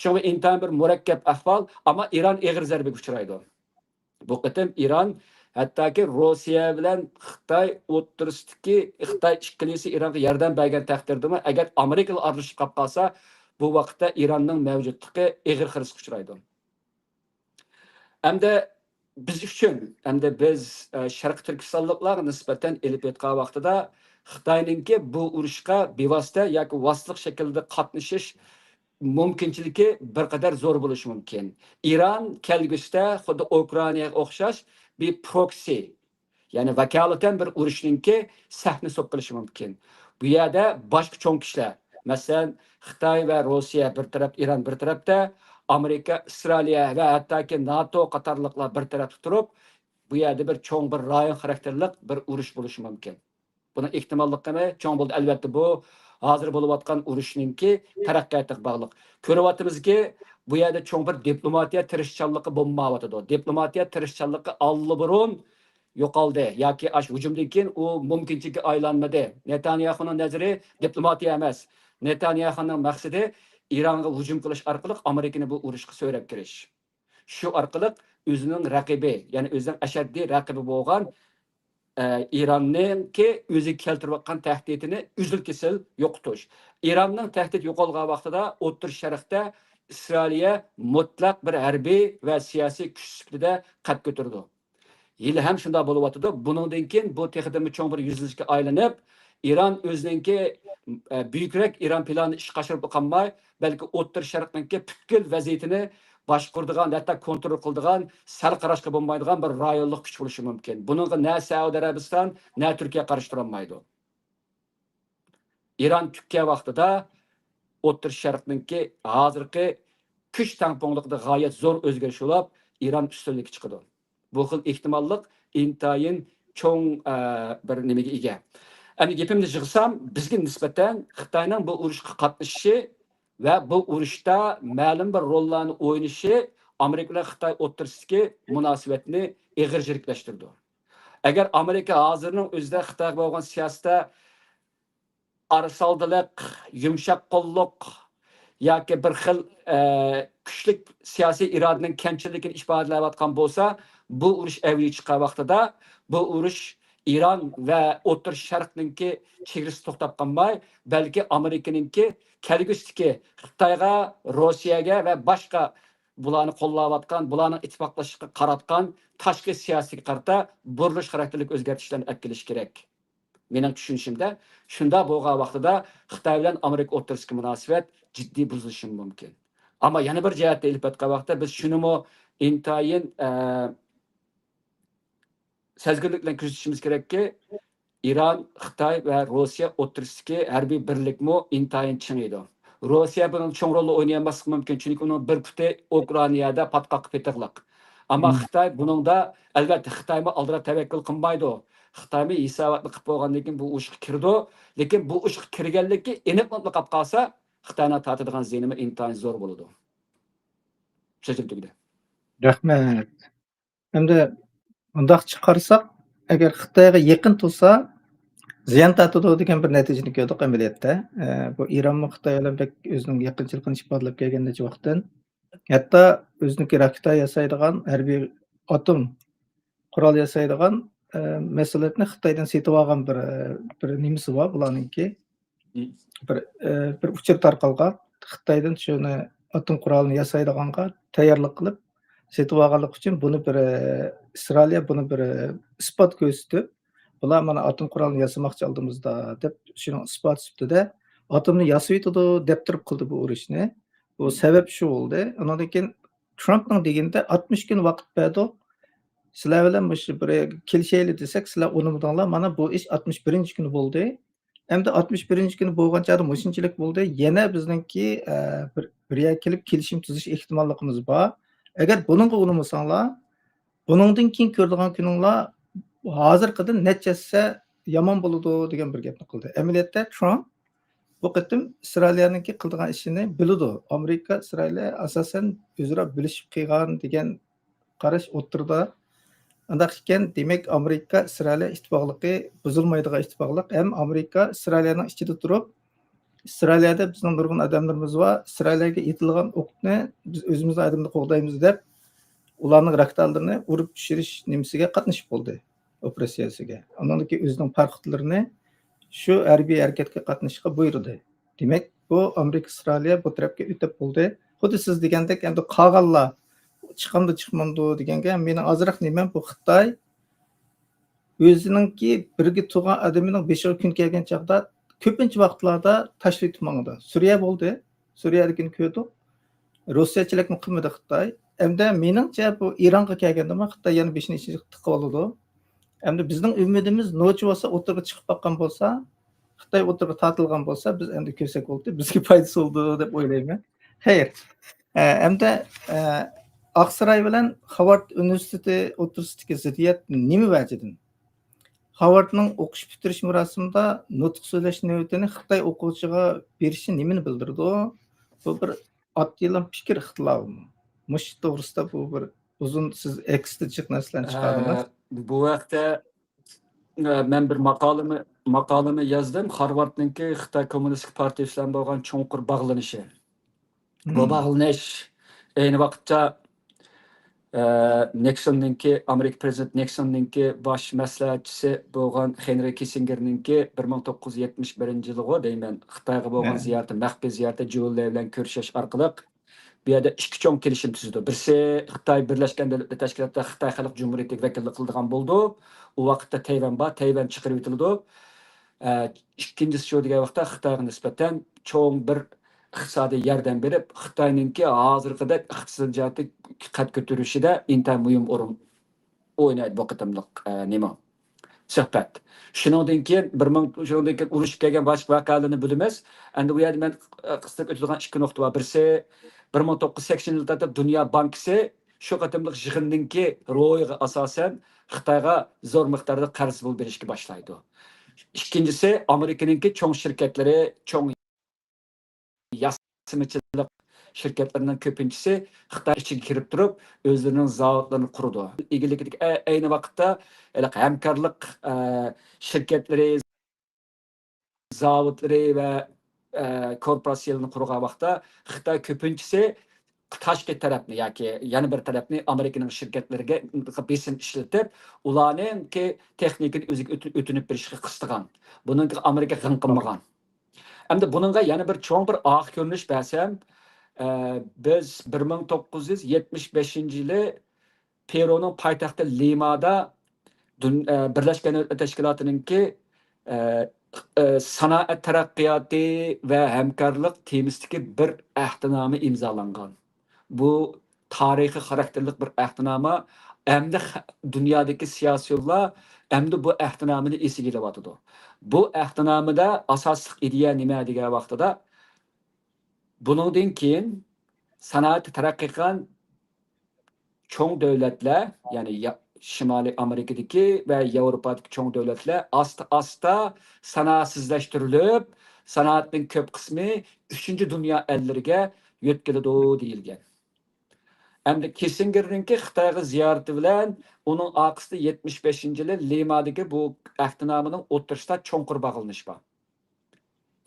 شۇڭا ئىنتايىن بىر مۇرەككەپ ئەھۋال، ئەمما ئىران ئېغىر زەربىگە ئۇچرايدۇ. بۇ قېتىم ئىران ھەتتاكى روسىيە بىلەن خىتاي ئوتتۇرىسىدىكى، خىتاي ئىككىلىسى ئىرانغا ياردەم بەرگەن تەقدىردىمۇ، ئەگەر ئامېرىكىلا ئارىلىشىپ قاپ قالسا، بۇ ۋاقىتتا ئىراننىڭ مەۋجۇتلۇقى ئېغىر خىرىسقا ئۇچرايدۇ. ئەمدى بىز ئۈچۈن، ئەمدى بىز، ئە، شەرقىي تۈركىستانلىقلارغا نىسبەتەن ئېلىپ ئېيتقان ۋاقتىدا، خىتاينىڭكى بۇ ئۇرۇشقا بىۋاسىتە ياكى ۋاسىتىلىق شەكىلدە قاتنىشىش مۇمكىنچىلىكى بىر قەدەر زور بولۇشى مۇمكىن. ئىران كەلگۈسىدە خۇددى ئۇكرائىناغا ئوخشاش بىر پروكسى، يەنى ۋاكالىتەن بىر ئۇرۇشنىڭكى سەھنىسى بولۇپ قېلىشى مۇمكىن. بۇ يەردە باشقا چوڭ كۈچلەر، مەسىلەن، خىتاي ۋە روسىيە بىر تەرەپ، ئىران بىر تەرەپتە، ئامېرىكا، ئىسرائىلىيە ۋە ھەتتاكى ناتو قاتارلىقلار بىر تەرەپتە تۇرۇپ، بۇ يەردە بىر چوڭ بىر رايون خاراكتېرلىق بىر ئۇرۇش بولۇشى مۇمكىن. بۇنىڭ ئېھتىماللىقىمۇ چوڭ بولدى. ئەلۋەتتە، بۇ ھازىر بولۇۋاتقان ئۇرۇشنىڭكى تەرەققىياتىغا باغلىق. كۆرۈۋاتىمىزكى، بۇ يەردە چوڭ بىر دىپلوماتىيە تىرىشچانلىقى بولمايۋاتىدۇ. دىپلوماتىيە تىرىشچانلىقى ئاللىبۇرۇن يوقالدى ياكى ئاشۇ ھۇجۇمدىن كېيىن ئۇ مۇمكىنچىلىككە ئايلانمىدى. نېتانياھۇنىڭ نەزىرى دىپلوماتىيە ئەمەس. نېتانياھۇنىڭ مەقسىتى ئىرانغا ھۇجۇم قىلىش ئارقىلىق ئامېرىكىنى بۇ ئۇرۇشقا سۆرەپ كىرىش. شۇ ئارقىلىق ئۆزىنىڭ رەقىبى، يەنى ئۆزىنىڭ ئەشەددىي رەقىبى بولغان، ئە، ئىراننىڭكى ئۆزىگە كەلتۈرۈۋاتقان تەھدىتىنى ئۈزۈل-كېسىل يوقىتىش. ئىراننىڭ تەھدىتى يوقالغان ۋاقتىدا ئوتتۇرا شەرقتە ئىسرائىلىيە مۇتلەق بىر ھەربىي ۋە سىياسىي كۈچ سۈپىتىدە قەد كۆتۈرىدۇ. ھېلىھەم شۇنداق بولۇۋاتىدۇ. بۇنىڭدىن كېيىن بۇ تېخىدىنمۇ چوڭ بىر يۈزلىنىشكە ئايلىنىپ، ئىران ئۆزىنىڭكى، ئە، بۈيۈكرەك ئىران پىلانىنى ئىشقا ئاشۇرۇپلا قالماي، بەلكى ئوتتۇرا شەرقنىڭكى پۈتكۈل ۋەزىيىتىنى باشقۇرىدىغان، ھەتتا كونترول قىلىدىغان، سەل قاراشقا بولمايدىغان بىر رايونلۇق كۈچ بولۇشى مۇمكىن. بۇنىڭغا نە سەئۇدى ئەرەبىستان، نە تۈركىيە قارشى تۇرالمايدۇ. ئىران تۈگىگەن ۋاقتىدا ئوتتۇرا شەرقنىڭكى ھازىرقى كۈچ تەڭپۇڭلۇقىدا غايەت زور ئۆزگىرىش بولۇپ، ئىران ئۈستۈنلۈككە چىقىدۇ. بۇ خىل ئېھتىماللىق ئىنتايىن چوڭ، ئە، بىر نېمىگە ئىگە. ئەمدى گېپىمنى يىغسام، بىزگە نىسبەتەن خىتاينىڭ بۇ ئۇرۇشقا قاتنىشىشى ۋە بۇ ئۇرۇشتا مەلۇم بىر روللارنى ئوينىشى ئامېرىكا بىلەن خىتاي ئوتتۇرىسىدىكى مۇناسىۋەتنى ئېغىر يىرىكلەشتۈرىدۇ. ئەگەر ئامېرىكا ھازىرنىڭ ئۆزىدە خىتايغا بولغان سىياسىتىدە ئارىسالدىلىق، يۇمشاق قوللۇق ياكى بىر خىل، ئە، كۈچلۈك سىياسىي ئىرادىنىڭ كەمچىللىكىنى ئىپادىلەۋاتقان بولسا، بۇ ئۇرۇش ئەۋجىگە چىققان ۋاقتىدا، بۇ ئۇرۇش ئىران ۋە ئوتتۇرا شەرقنىڭكى چېگرىسى توختاپ قالماي، بەلكى ئامېرىكىنىڭكى كەلگۈسىدىكى خىتايغا، روسىيەگە ۋە باشقا بۇلارنى قوللاۋاتقان، بۇلارنىڭ ئىتتىپاقلىشىشىغا قاراتقان تاشقى سىياسىتىگە قارىتا بۇرۇلۇش خاراكتېرلىك ئۆزگەرتىشلەرنى ئەپ كېلىشى كېرەك. مېنىڭ چۈشىنىشىمدە، شۇنداق بولغان ۋاقتىدا خىتاي بىلەن ئامېرىكا ئوتتۇرىسىدىكى مۇناسىۋەت جىددىي بۇزۇلۇشى مۇمكىن. ئەمما يەنە بىر جەھەتتە ئېلىپ ئېيتقان ۋاقىتتا، بىز شۇنىمۇ ئىنتايىن، ئە، سەزگۈرلۈك بىلەن كۆزىتىشىمىز كېرەككى، ئىران، خىتاي ۋە روسىيە ئوتتۇرىسىدىكى ھەربىي بىرلىكمۇ ئىنتايىن چىڭىيدۇ. روسىيە بۇنىڭدا چوڭ رولنى ئوينىيالماسلىقى مۇمكىن، چۈنكى ئۇنىڭ بىر پۇتى ئۇكرائىنادا پاتقاققا پېتىقلىق. ئەمما خىتاي بۇنىڭدا، ئەلۋەتتە، خىتايمۇ ئالدىراپ تەۋەككۈل قىلمايدۇ. خىتايمۇ ھېساباتنى قىلىپ بولغاندىن كېيىن بۇ ئۇرۇشقا كىرىدۇ. لېكىن بۇ ئۇرۇشقا كىرگەنلىكى ئېنىقلىنىپ قالسا، خىتاينىڭ تارتىدىغان زىيىنىمۇ ئىنتايىن زور بولىدۇ. سۆزۈم تۈگىدى. رەھمەت. ئەمدى مۇنداقچە قارىساق، ئەگەر خىتايغا يېقىن تۇرسا، زىيان تارتىدۇ دېگەن بىر نەتىجىنى كۆردۇق ئەمەلىيەتتە. ئە، بۇ ئىرانمۇ خىتاي بىلەن بەك ئۆزىنىڭ يېقىنچىلىقىنى ئىپادىلەپ كەلگەن نەچچە ۋاقىتتىن. ھەتتا ئۆزىنىڭكى راكېتا ياسايدىغان، ھەربىي ئاتوم قورال ياسايدىغان، ئە، مەھسۇلاتنى خىتايدىن سېتىۋالغان بىر، بىر نېمىسى بار بۇلارنىڭكى. بىر، ئە، بىر ئۇچۇر تارقالغان. خىتايدىن شۇنى ئاتوم قورالىنى ياسايدىغانغا تەييارلىق قىلىپ سېتىۋالغانلىقى ئۈچۈن بۇنى بىر، ئە، ئىسرائىلىيە بۇنى بىر، ئە، ئىسپات كۆرسىتىپ، بۇلار مانا ئاتوم قورالىنى ياسىماقچى ئالدىمىزدا دەپ شۇنىڭ ئىسپاتى سۈپىتىدە ئاتومنى ياسىۋېتىدۇ دەپ تۇرۇپ قىلدى بۇ ئۇرۇشنى. بۇ سەۋەب شۇ بولدى. ئۇنىڭدىن كېيىن ترامپنىڭ دېگىنىدە ئاتمىش كۈن ۋاقىت بەردۇق. سىلەر بىلەن مۇشۇ بىر كېلىشەيلى دېسەك، سىلەر ئۇنىمىدىڭلار. مانا بۇ ئىش ئاتمىش بىرىنچى كۈنى بولدى. ئەمدى ئاتمىش بىرىنچى كۈنى بولغان چاغدا مۇشۇنچىلىك بولدى. يەنە بىزنىڭكى، ئە، بىر، بىر يەرگە كېلىپ كېلىشىم تۈزۈش ئېھتىماللىقىمىز بار. ئەگەر بۇنىڭغا ئۇنىمىساڭلار، بۇنىڭدىن كېيىن كۆرىدىغان كۈنۈڭلار ھازىرقىدىن نەچچە ھەسسە يامان بولىدۇ دېگەن بىر گەپنى قىلدى. ئەمەلىيەتتە ترامپ بۇ قېتىم ئىسرائىلىيەنىڭكى قىلىدىغان ئىشىنى بىلىدۇ. ئامېرىكا، ئىسرائىلىيە ئاساسەن ئۆزئارا بىلىشىپ قىلغان دېگەن قاراش ئوتتۇرىدا. ئۇنداق ئىكەن، دېمەك، ئامېرىكا، ئىسرائىلىيە ئىتتىپاقلىقى بۇزۇلمايدىغان ئىتتىپاقلىق. ھەم ئامېرىكا ئىسرائىلىيەنىڭ ئىچىدە تۇرۇپ، ئىسرائىلىيەدە بىزنىڭ نۇرغۇن ئادەملىرىمىز بار، ئىسرائىلىيەگە ئېتىلغان ئوقنى بىز ئۆزىمىزنىڭ ئادىمىنى قوغدايمىز دەپ، ئۇلارنىڭ راكېتالىرىنى ئۇرۇپ چۈشۈرۈش نېمىسىگە قاتنىشىپ بولدى، ئوپېراتسىيەسىگە. ئۇنىڭدىن كېيىن ئۆزىنىڭ پاراخوتلىرىنى شۇ ھەربىي ھەرىكەتكە قاتنىشىشقا بۇيرۇدى. دېمەك، بۇ ئامېرىكا، ئىسرائىلىيە بۇ تەرەپكە ئۆتۈپ بولدى. خۇددى سىز دېگەندەك، ئەمدى قالغانلار چىقامدۇ، چىقمامدۇ دېگەنگە مېنىڭ ئازراق نېمەم، بۇ خىتاي ئۆزىنىڭكى بىرگە تۇرغان ئادىمىنىڭ بېشىغا كۈن كەلگەن چاغدا كۆپىنچە ۋاقىتلاردا تاشلىۋېتىپ ماڭىدۇ. سۈرىيە بولدى. سۈرىيەدىكىنى كۆردۇق. روسىيەچىلىكمۇ قىلمىدى خىتاي. ئەمدى مېنىڭچە بۇ ئىرانغا كەلگەندىمۇ خىتاي يەنە بېشىنى ئىچىگە تىقىۋالىدۇ. ئەمدى بىزنىڭ ئۈمىدىمىز نوچى بولسا ئوتتۇرىغا چىقىپ باققان بولسا، خىتاي ئوتتۇرىغا تارتىلغان بولسا، بىز ئەمدى كۆرسەك بولدى، بىزگە پايدىسى بولىدۇ دەپ ئويلايمەن. خەير. ئە، ئەمدى، ئە، ئاقساراي بىلەن خاۋارد ئۇنىۋېرسىتېتى ئوتتۇرىسىدىكى زىددىيەت نېمە ۋەجىدىن؟ خاۋاردنىڭ ئوقۇش پۈتتۈرۈش مۇراسىمىدا نۇتۇق سۆزلەش نۆۋىتىنى خىتاي ئوقۇغۇچىغا بېرىشى نېمىنى بىلدۈرىدۇ؟ بۇ بىر ئاددىيلا پىكىر ئىختىلاپىمۇ؟ مۇشۇ توغرىسىدا بۇ بىر ئۇزۇن سىز ئېكسترا جىق نەرسىلەرنى چىقاردىڭىز. ئە، بۇ ھەقتە، ئە، مەن بىر ماقالىمە، ماقالىمە يازدىم. خارۋاردنىڭكى خىتاي كوممۇنىستىك پارتىيىسى بىلەن بولغان چوڭقۇر باغلىنىشى. بۇ باغلىنىش ئەينى ۋاقىتتا، ئە، نىكسوننىڭكى، ئامېرىكا پرېزىدېنتى نىكسوننىڭكى باش مەسلىھەتچىسى بولغان خېنرى كىسسىنگېرنىڭكى بىر مىڭ توققۇز يۈز يەتمىش بىرىنچى يىلىغۇ دەيمەن، خىتايغا بولغان زىيارىتى، مەخپىي زىيارىتى، جيۇ لەي بىلەن كۆرۈشۈش ئارقىلىق بۇ يەردە ئىككى چوڭ كېلىشىم تۈزىدۇ. بىرسى، خىتاي بىرلەشكەن دۆلەتلەر تەشكىلاتىدا خىتاي خەلق جۇمھۇرىيىتىگە ۋەكىللىك قىلىدىغان بولىدۇ. ئۇ ۋاقىتتا تەيۋەن بار، تەيۋەن چىقىرىۋېتىلىدۇ. ئە، ئىككىنچىسى شۇ دېگەن ۋاقىتتا خىتايغا نىسبەتەن چوڭ بىر ئىقتىسادىي ياردەم بېرىپ، خىتاينىڭكى ھازىرقىدەك ئىقتىسادىي جەھەتتە قەد كۆتۈرۈشىدە ئىنتايىن مۇھىم ئورۇن ئوينايدۇ بۇ قېتىملىق، ئە، نېمە؟ سۆھبەت. شۇنىڭدىن كېيىن بىر مىڭ، شۇنىڭدىن كېيىن ئۇرۇشۇپ كەلگەن باشقا ۋەقەلەرنى بىلىمىز. ئەمدى بۇ يەردە مەن، ئە، قىستىرىپ ئۆتىدىغان ئىككى نۇقتا بار. بىرسى، بىر مىڭ توققۇز يۈز سەكسىنىنچى يىلدا دۇنيا بانكىسى شۇ قېتىملىق يىغىننىڭكى روھىغا ئاساسەن خىتايغا زور مىقداردا قەرز پۇل بېرىشكە باشلايدۇ. ئىككىنچىسى، ئامېرىكىنىڭكى چوڭ شىركەتلىرى، چوڭ ياسىمىچىلىق شىركەتلىرىنىڭ كۆپىنچىسى خىتاي ئىچىگە كىرىپ تۇرۇپ، ئۆزلىرىنىڭ زاۋۇتلىرىنى قۇرىدۇ. ئىگىلىكىدىكى ئە-، ئەينى ۋاقىتتا ھېلىقى ھەمكارلىق، ئە، شىركەتلىرى، زاۋۇتلىرى ۋە، ئە، كورپوراتسىيەلىرىنى قۇرغان ۋاقىتتا خىتاي كۆپىنچىسى تاشقى تەرەپنى ياكى يەنە بىر تەرەپنى ئامېرىكىنىڭ شىركەتلىرىگە بېسىم ئىشلىتىپ، ئۇلارنىڭكى تېخنىكىنى ئۆزىگە ئۆتۈ-، ئۆتۈنۈپ بېرىشكە قىستىغان. بۇنىڭغا ئامېرىكا غىڭ قىلمىغان. ئەمدى بۇنىڭغا يەنە بىر چوڭ بىر ئارقا كۆرۈنۈش بەرسەم، ئە، بىز بىر مىڭ توققۇز يۈز يەتمىش بەشىنچى يىلى پېرۇنىڭ پايتەختى لىمادا دۇن-، ئە، بىرلەشكەن دۆلەتلەر تەشكىلاتىنىڭكى، ئە، ئە، سانائەت تەرەققىياتى ۋە ھەمكارلىق تېمىسىدىكى بىر ئەھدىنامە ئىمزالانغان. بۇ تارىخىي خاراكتېرلىك بىر ئەھدىنامە. ئەمدى خە-، دۇنيادىكى سىياسىيونلار ئەمدى بۇ ئەھدىنامىنى ئېسىگە ئېلىۋاتىدۇ. بۇ ئەھدىنامىدا ئاساسلىق ئىدىيە نېمە دېگەن ۋاقتىدا، بۇنىڭدىن كېيىن سانائەتتە تەرەققىي قىلغان چوڭ دۆلەتلەر، يەنى يا-، شىمالىي ئامېرىكىدىكى ۋە ياۋروپادىكى چوڭ دۆلەتلەر ئاستا-ئاستا سانائەتسىزلەشتۈرۈلۈپ، سانائەتنىڭ كۆپ قىسمى ئۈچىنچى دۇنيا ئەللىرىگە يۆتكىلىدۇ دېيىلگەن. ئەمدى كىسسىنگېرنىڭكى خىتايغا زىيارىتى بىلەن ئۇنىڭ ئارقىسىدا يەتمىش بەشىنچى يىلى لىمادىكى بۇ ئەھدىنامىنىڭ ئوتتۇرىسىدا چوڭقۇر باغلىنىش بار.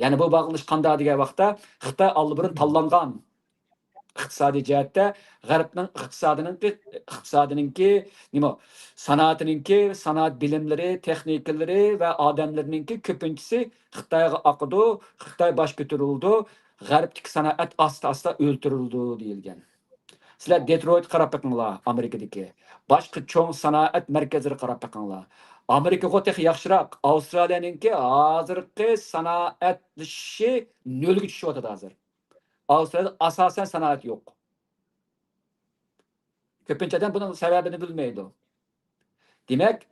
يەنى بۇ باغلىنىش قانداق دېگەن ۋاقىتتا، خىتاي ئاللىبۇرۇن تاللانغان ئىقتىسادىي جەھەتتە غەربنىڭ ئىقتىسادىنىڭكى، ئىقتىسادىنىڭكى نېمە، سانائىتىنىڭكى، سانائەت بىلىملىرى، تېخنىكىلىرى ۋە ئادەملىرىنىڭكى كۆپىنچىسى خىتايغا ئاقىدۇ، خىتاي باش كۆتۈرۈلىدۇ، غەربتىكى سانائەت ئاستا-ئاستا ئۆلتۈرۈلىدۇ دېيىلگەن. سىلەر دېترويتقا قاراپ بېقىڭلار، ئامېرىكىدىكى باشقا چوڭ سانائەت مەركەزلىرىگە قاراپ بېقىڭلار. ئامېرىكىغۇ تېخى ياخشىراق. ئاۋسترالىيەنىڭكى ھازىرقى سانائەتلىشىشى نۆلگە چۈشۈۋاتىدۇ ھازىر. ئاۋسترالىيەدە ئاساسەن سانائەت يوق. كۆپىنچە ئادەم بۇنىڭ سەۋەبىنى بىلمەيدۇ. دېمەك،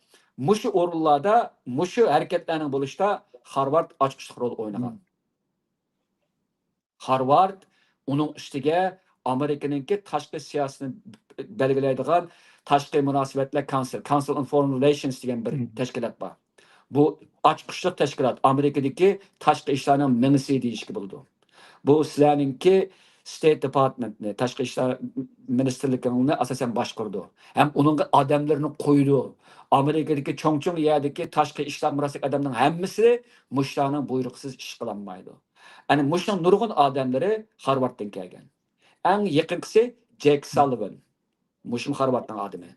مۇشۇ ئورۇنلاردا، مۇشۇ ھەرىكەتلەرنىڭ بولۇشىدا خارۋارد ئاچقۇچلۇق رول ئوينىغان. خارۋارد، ئۇنىڭ ئۈستىگە ئامېرىكىنىڭكى تاشقى سىياسىتىنى بەلگىلەيدىغان تاشقى مۇناسىۋەتلەر كونسۇل، Council on Foreign Relations دېگەن بىر تەشكىلات بار. بۇ ئاچقۇچلۇق تەشكىلات، ئامېرىكىدىكى تاشقى ئىشلارنىڭ مېڭىسى دېيىشكە بولىدۇ. بۇ سىلەرنىڭكى ستېيت دېپارتمېنتنى، تاشقى ئىشلار مىنىستىرلىكىڭنى ئاساسەن باشقۇرىدۇ. ھەم ئۇنىڭغا ئادەملىرىنى قويىدۇ. ئامېرىكىدىكى چوڭ-چوڭ يەردىكى تاشقى ئىشلار مۇناسىۋەتلىك ئادەمنىڭ ھەممىسى مۇشۇلارنىڭ بۇيرۇقىسىز ئىش قىلالمايدۇ. ئەنە مۇشۇنىڭ نۇرغۇن ئادەملىرى خارۋاردتىن كەلگەن. ئەڭ يېقىنقىسى جېك سالىۋان. مۇشۇمۇ خارۋاردنىڭ ئادىمى.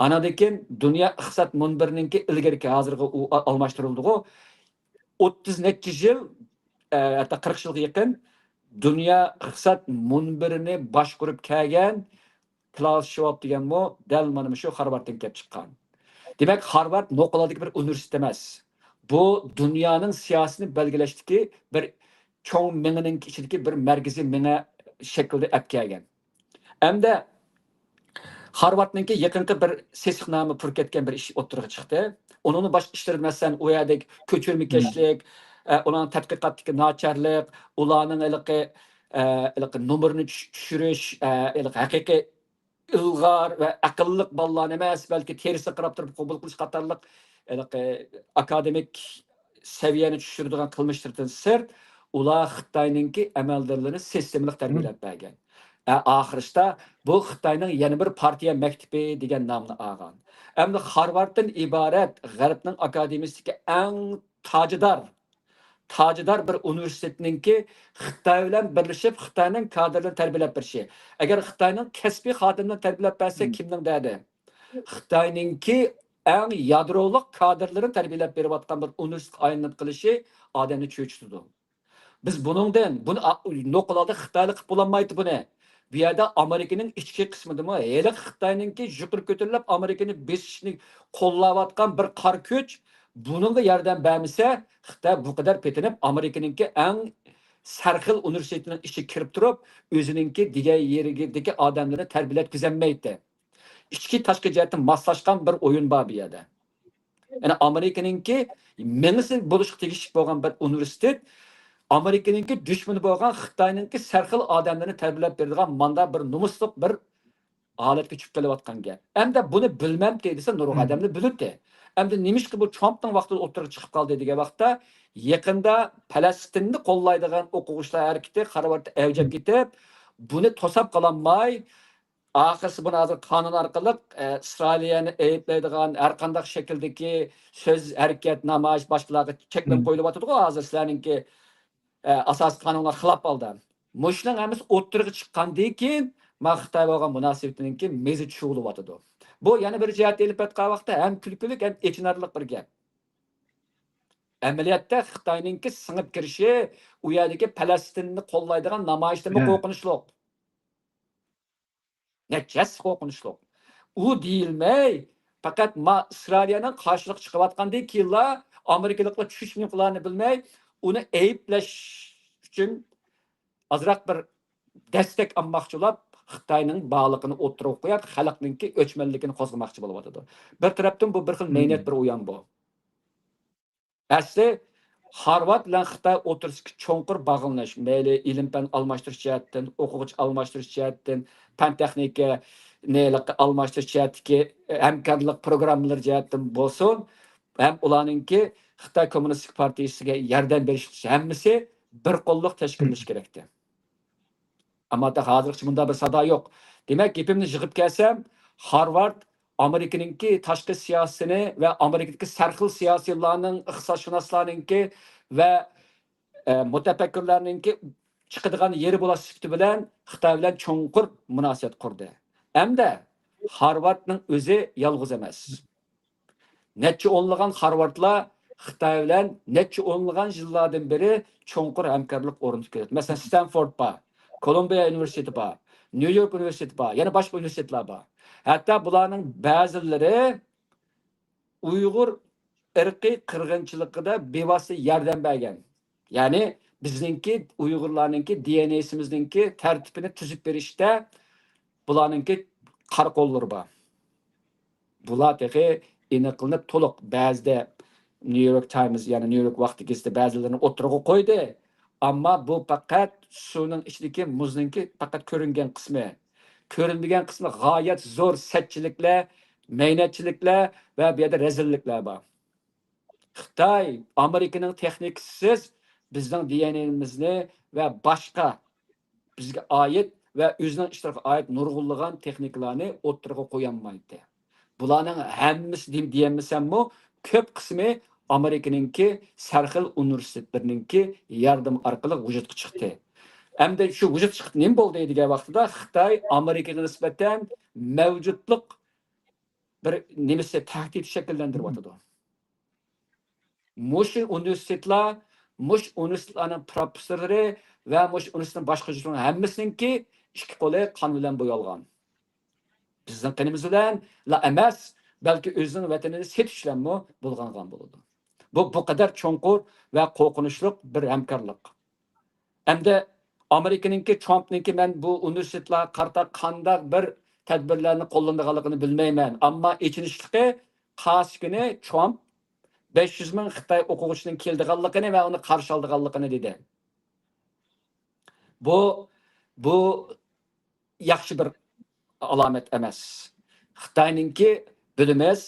ئانىڭدىن كېيىن دۇنيا ئىقتىساد مۇنبىرىنىڭكى ئىلگىرىكى، ھازىرقى ئۇ ئا-، ئالماشتۇرۇلدىغۇ. ئوتتۇز نەچچە يىل، ئە، ھەتتا قىرىق يىلغا يېقىن دۇنيا ئىقتىساد مۇنبىرىنى باشقۇرۇپ كەلگەن كلاۋس شۋاب دېگەنمۇ دەل مانا مۇشۇ خارۋاردتىن كېلىپ چىققان. دېمەك، خارۋارد نوقۇلادىكى بىر ئۇنىۋېرسىتېت ئەمەس. بۇ دۇنيانىڭ سىياسىتىنى بەلگىلەشتىكى بىر چوڭ مېڭىنىڭ ئىچىدىكى بىر مەركىزىي مېڭە شەكلىدە ئەپ كەلگەن. ئەمدى خارۋاردنىڭكى يېقىنقى بىر سېسىقنامە پۈركەتكەن بىر ئىش ئوتتۇرىغا چىقتى. ئۇنىڭ باشقا ئىشلىرى، مەسىلەن، ئۇ يەردىكى كۆچۈرمىكەشلىك، ئە، ئۇلارنىڭ تەتقىقاتتىكى ناچارلىق، ئۇلارنىڭ ھېلىقى، ئە، ھېلىقى نومۇرنى چۈش-، چۈشۈرۈش، ئە، ھېلىقى ھەقىقىي ئىلغار ۋە ئەقىللىق بالىلارنى ئەمەس، بەلكى تېرىسىغا قاراپ تۇرۇپ قوبۇل قىلىش قاتارلىق ھېلىقى ئاكادېمىك سەۋىيەنى چۈشۈرىدىغان قىلمىشلىرىدىن سىرت، ئۇلار خىتاينىڭكى ئەمەلدارلىرىنى سىستېمىلىق تەربىيەلەپ بەرگەن. ئە، ئاخىرىدا بۇ خىتاينىڭ يەنە بىر پارتىيە مەكتىپى دېگەن نامنى ئالغان. ئەمدى خارۋاردتىن ئىبارەت غەربنىڭ ئاكادېمىيىسىدىكى ئەڭ تاجىدار، تاجىدار بىر ئۇنىۋېرسىتېتنىڭكى خىتاي بىلەن بىرلىشىپ، خىتاينىڭ كادىرلىرىنى تەربىيەلەپ بېرىشى. ئەگەر خىتاينىڭ كەسپىي خادىملىرىنى تەربىيەلەپ بەرسە، كىمنىڭ دەردى؟ خىتاينىڭكى ئەڭ يادرولۇق كادىرلىرىنى تەربىيەلەپ بېرىۋاتقان بىر ئۇنىۋېرسىتېتقا ئايلىنىپ قېلىشى ئادەمنى چۆچۈتىدۇ. بىز بۇنىڭدىن، بۇنى ئا-، نوقۇل ھالدا خىتايلار قىلىپ بولالمايتتى بۇنى. بۇ يەردە ئامېرىكىنىڭ ئىچكى قىسمىدىمۇ ھېلىقى خىتاينىڭكى يۇقىرى كۆتۈرۈلۈپ ئامېرىكىنى بېسىشنى قوللاۋاتقان بىر قارا كۈچ بۇنىڭغا ياردەم بەرمىسە، خىتاي بۇ قەدەر پېتىنىپ ئامېرىكىنىڭكى ئەڭ سەرخىل ئۇنىۋېرسىتېتىنىڭ ئىچىگە كىرىپ تۇرۇپ، ئۆزىنىڭكى دېگەن يېرىدىكى ئادەملىرىنى تەربىيەلەتكۈزەلمەيتتى. ئىچكى تاشقى جەھەتتىن ماسلاشقان بىر ئويۇن بار بۇ يەردە. يەنى ئامېرىكىنىڭكى مېڭىسى بولۇشقا تېگىشلىك بولغان بىر ئۇنىۋېرسىتېت، ئامېرىكىنىڭكى دۈشمىنى بولغان خىتاينىڭكى سەرخىل ئادەملىرىنى تەربىيەلەپ بېرىدىغان ماندا بىر نومۇسلۇق بىر ھالەتكە چۈشۈپ قېلىۋاتقان گەپ. ئەمدى بۇنى بىلمەمتى دېسە، نۇرغۇن ئادەملەر بىلىدۇ. ئەمدى نېمىشقا بۇ ترامپنىڭ ۋاقتىدا ئوتتۇرىغا چىقىپ قالدى دېگەن ۋاقىتتا، يېقىندا پەلەستىننى قوللايدىغان ئوقۇغۇچىلار ھەرىكىتى خارۋاردتا ئەۋج ئېلىپ كېتىپ، بۇنى توساپ قالالماي، ئاخىرسى بۇنى ھازىر قانۇن ئارقىلىق، ئە، ئىسرائىلىيەنى ئەيىبلەيدىغان ھەر قانداق شەكىلدىكى سۆز، ھەرىكەت، نامايىش باشقىلارغا چەكلەم قويۇلۇۋاتىدىغۇ ھازىر سىلەرنىڭكى، ئە، ئاساسىي قانۇنغا خىلاپ ھالدا. مۇشۇنىڭ ھەممىسى ئوتتۇرىغا چىققاندىن كېيىن، ما خىتاي بولغان مۇناسىۋىتىنىڭكى مېزى چۇۋۇلۇۋاتىدۇ. بۇ يەنە بىر جەھەتتىن ئېلىپ ئېيتقان ۋاقىتتا ھەم كۈلكىلىك، ھەم ئېچىنارلىق بىر گەپ. ئەمەلىيەتتە خىتاينىڭكى سىڭىپ كىرىشى ئۇ يەردىكى پەلەستىننى قوللايدىغان نامايىشتىنمۇ قورقۇنچلۇق. نەچچە ھەسسە قورقۇنچلۇق. ئۇ دېيىلمەي، پەقەت ما ئىسرائىلىيەنىڭ قارشىلىققا چىقىۋاتقاندىن كېيىنلا ئامېرىكىلىقلار چۈشنى يوقىلارنى بىلمەي، ئۇنى ئەيىبلەش ئۈچۈن ئازراق بىر دەستەك ئالماقچىلاپ، خىتاينىڭ بارلىقىنى ئوتتۇرىغا قويۇپ، خەلقنىڭكى ئۆچمەنلىكىنى قوزغىماقچى بولۇۋاتىدۇ. بىر تەرەپتىن بۇ بىر خىل مەينەت، بىر ئويۇن بۇ. ئەسلى خارۋارد بىلەن خىتاي ئوتتۇرىسىدىكى چوڭقۇر باغلىنىش، مەيلى ئىلىم-پەن ئالماشتۇرۇش جەھەتتىن، ئوقۇغۇچى ئالماشتۇرۇش جەھەتتىن، پەن-تېخنىكا ئالماشتۇرۇش جەھەتتىكى ھەمكارلىق پروگراممىلىرى جەھەتتىن بولسۇن، ھەم ئۇلارنىڭكى خىتاي كوممۇنىستىك پارتىيىسىگە ياردەم بېرىش، ھەممىسى بىر قوللۇق تەشكىللىنىشى كېرەكتى. ئەمما ھازىرغىچە بۇنداق بىر سادا يوق. دېمەك، گېپىمنى يىغىپ كەلسەم، خارۋارد ئامېرىكىنىڭكى تاشقى سىياسىتىنى ۋە ئامېرىكىدىكى سەرخىل سىياسىيلارنىڭ، ئىقتىسادشۇناسلارنىڭكى ۋە، ئە، مۇتەپەككۇرلارنىڭكى چىقىدىغان يېرى بولۇش سۈپىتى بىلەن خىتاي بىلەن چوڭقۇر مۇناسىۋەت قۇردى. ئەمدى خارۋاردنىڭ ئۆزى يالغۇز ئەمەس. نەچچە ئونلىغان خارۋاردلار خىتاي بىلەن نەچچە ئونلىغان يىللاردىن بېرى چوڭقۇر ھەمكارلىق ئورنىتىپ كېلىدۇ. مەسىلەن، ستانفورد بار، كولومبىيە ئۇنىۋېرسىتېتى بار، نيۇ يورك ئۇنىۋېرسىتېتى بار، يەنە باشقا ئۇنىۋېرسىتېتلار بار. ھەتتا بۇلارنىڭ بەزىلىرى ئۇيغۇر ئىرقىي قىرغىنچىلىقىدا بىۋاسىتە ياردەم بەرگەن. يەنى بىزنىڭكى ئۇيغۇرلارنىڭكى دى ئېن ئېسىمىزنىڭكى تەرتىپىنى تۈزۈپ بېرىشتە بۇلارنىڭكى قارا قوللىرى بار. بۇلار تېخى ئېنىقلىنىپ تولۇق بەزىدە نيۇ يورك تايمز، يەنى نيۇ يورك ۋاقتى گېزىتى بەزىلىرىنى ئوتتۇرىغا قويدى. ئەمما بۇ پەقەت سۇنىڭ ئىچىدىكى مۇزنىڭكى پەقەت كۆرۈنگەن قىسمى. كۆرۈنمىگەن قىسمى غايەت زور سەتچىلىكلەر، مەينەتچىلىكلەر ۋە بۇ يەردە رەزىللىكلەر بار. خىتاي ئامېرىكىنىڭ تېخنىكىسىز بىزنىڭ دى ئېن ئېمىزنى ۋە باشقا بىزگە ئائىت ۋە ئۆزىنىڭ ئىشلىرىغا ئائىت نۇرغۇنلىغان تېخنىكىلارنى ئوتتۇرىغا قويالمايتتى. بۇلارنىڭ ھەممىسى دېم-، دېيەلمىسەممۇ، كۆپ قىسمى ئامېرىكىنىڭكى سەرخىل ئۇنىۋېرسىتېتلىرىنىڭكى ياردىمى ئارقىلىق ۋۇجۇدقا چىقتى. ئەمدى شۇ ۋۇجۇدقا چىقىپ نېمە بولدى دېگەن ۋاقتىدا، خىتاي ئامېرىكىغا نىسبەتەن مەۋجۇتلۇق بىر نېمىسى، تەھدىت شەكىللەندۈرۈۋاتىدۇ. مۇشۇ ئۇنىۋېرسىتېتلار، مۇشۇ ئۇنىۋېرسىتېتلارنىڭ پروفېسسورلىرى ۋە مۇشۇ ئۇنىۋېرسىتېتنىڭ باشقۇرغۇچىلىرىنىڭ ھەممىسىنىڭكى ئىككى قولى قان بىلەن بويالغان. بىزنىڭ قېنىمىز بىلەنلا ئەمەس، بەلكى ئۆزىنىڭ ۋەتىنىنى سېتىش بىلەنمۇ بۇلغانغان بولىدۇ. بۇ، بۇ قەدەر چوڭقۇر ۋە قورقۇنچلۇق بىر ھەمكارلىق. ئەمدى ئامېرىكىنىڭكى، ترامپنىڭكى مەن بۇ ئۇنىۋېرسىتېتلارغا قارىتا قانداق بىر تەدبىرلەرنى قوللىنىدىغانلىقىنى بىلمەيمەن. ئەمما ئېچىنىشلىقى، قارسى كۈنى ترامپ بەش يۈز مىڭ خىتاي ئوقۇغۇچىنىڭ كېلىدىغانلىقىنى ۋە ئۇنى قارشى ئالىدىغانلىقىنى دېدى. بۇ، بۇ ياخشى بىر ئالامەت ئەمەس. خىتاينىڭكى، بىلىمىز،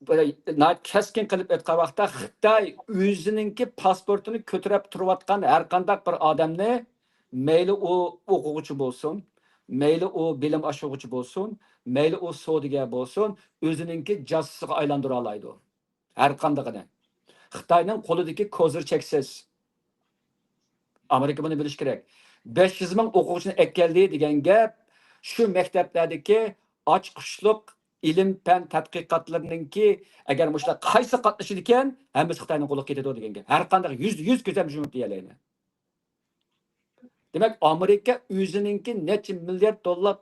بىر ناھايىتى كەسكىن قىلىپ ئېيتقان ۋاقىتتا، خىتاي ئۆزىنىڭكى پاسپورتىنى كۆتۈرۈپ تۇرۇۋاتقان ھەر قانداق بىر ئادەمنى، مەيلى ئۇ ئوقۇغۇچى بولسۇن، مەيلى ئۇ بىلىم ئاشۇرغۇچى بولسۇن، مەيلى ئۇ سودىگەر بولسۇن، ئۆزىنىڭكى جاسۇسىغا ئايلاندۇرالايدۇ. ھەر قاندىقىنى. خىتاينىڭ قولىدىكى كوزىر چەكسىز. ئامېرىكا بۇنى بىلىشى كېرەك. بەش يۈز مىڭ ئوقۇغۇچىنى ئەكەلدى دېگەن گەپ، شۇ مەكتەپلەردىكى ئاچقۇچلۇق ئىلىم-پەن تەتقىقاتلىرىنىڭكى، ئەگەر مۇشۇلار قايسى قاتنىشىدىكەن، ھەممىسى خىتاينىڭ قولىغا كېتىدۇ دېگەن گەپ. ھەر قانداق يۈزدە يۈز كۆزەم يۇمۇپ دېيەلەيمەن. دېمەك، ئامېرىكا ئۆزىنىڭكى نەچچە مىليارد دوللار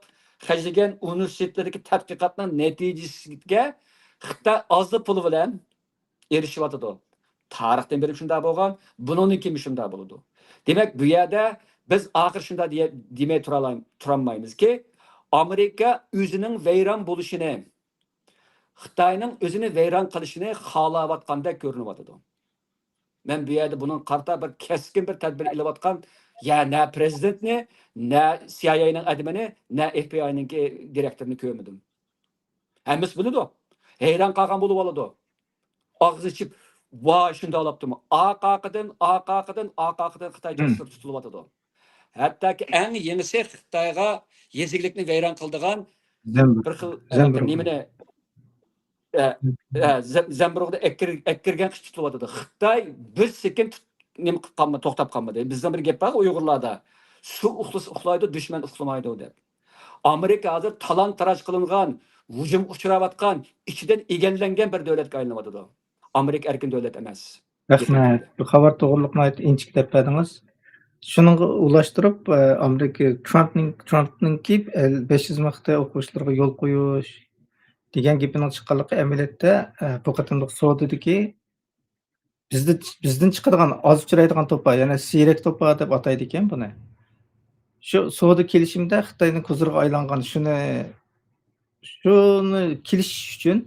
خەجلىگەن ئۇنىۋېرسىتېتلىرىدىكى تەتقىقاتنىڭ نەتىجىسىگە خىتاي ئازلا پۇل بىلەن ئېرىشىۋاتىدۇ. تارىختىن بېرى شۇنداق بولغان، بۇنىڭدىن كېيىنمۇ شۇنداق بولىدۇ. دېمەك، بۇ يەردە بىز ئاخىر شۇنداق دېيە-، دېمەي تۇرالاي-، تۇرالمايمىزكى، ئامېرىكا ئۆزىنىڭ ۋەيران بولۇشىنى، خىتاينىڭ ئۆزىنى ۋەيران قىلىشىنى خالاۋاتقاندەك كۆرۈنۈۋاتىدۇ. مەن بۇ يەردە بۇنىڭغا قارىتا بىر كەسكىن بىر تەدبىر ئېلىۋاتقان يا نە پىرېزىدېنتنى، نە سىئايئېينىڭ ئادىمىنى، نە ئېف بى ئاينىڭكى دىرېكتورىنى كۆرمىدىم. ھەممىسى بىلىدۇ. ھەيران قالغان بولۇۋالىدۇ. ئاغزى ئېچىپ، ۋاي، شۇنداق بوپتۇمۇ؟ ئارقا-ئارقىدىن، ئارقا-ئارقىدىن، ئارقا-ئارقىدىن خىتاي جاسۇسلىرى تۇتۇلۇۋاتىدۇ. ھەتتاكى ئەڭ يېڭىسى خىتايغا يېزا ئىگىلىكنى ۋەيران قىلىدىغان بىر خىل، ئە، نېمىنى، ئە، ئە، زەم-، زەمبۇرۇغدا ئەكىر-، ئەكىرگەن قىش تۇتۇلۇۋاتىدۇ. خىتاي بىر سېكۇنت تۇت-، نېمە قىلىپ قالما-، توختاپ قالمىدى. بىزنىڭ بىر گەپ بار ئۇيغۇرلاردا، «سۇ ئۇخلىسا ئۇخلايدۇ، دۈشمەن ئۇخلىمايدۇ» دەپ. ئامېرىكا ھازىر تالان-تاراج قىلىنغان، ھۇجۇمغا ئۇچراۋاتقان، ئىچىدىن ئىگىلەنگەن بىر دۆلەتكە ئايلىنىۋاتىدۇ. ئامېرىكا ئەركىن دۆلەت ئەمەس. رەھمەت. بۇ خەۋەر توغرىلىق ناھايىتى ئىنچىكە دەپ بەردىڭىز. شۇنىڭغا ئۇلاشتۇرۇپ، ئە، ئامېرىكا ترامپنىڭ، ترامپنىڭكى، ئە، بەش يۈز مىڭ خىتاي ئوقۇغۇچىلىرىغا يول قويۇش دېگەن گېپىنىڭ چىققانلىقى ئەمەلىيەتتە، ئە، بۇ قېتىملىق سودىدىكى بىزدە، بىزدىن چىقىدىغان ئاز ئۇچرايدىغان توپا، يەنى سىيرەك توپا دەپ ئاتايدىكەن بۇنى. شۇ سودا كېلىشىمىدە خىتاينىڭ كوزىرىغا ئايلانغان شۇنى، شۇنى كېلىشىش ئۈچۈن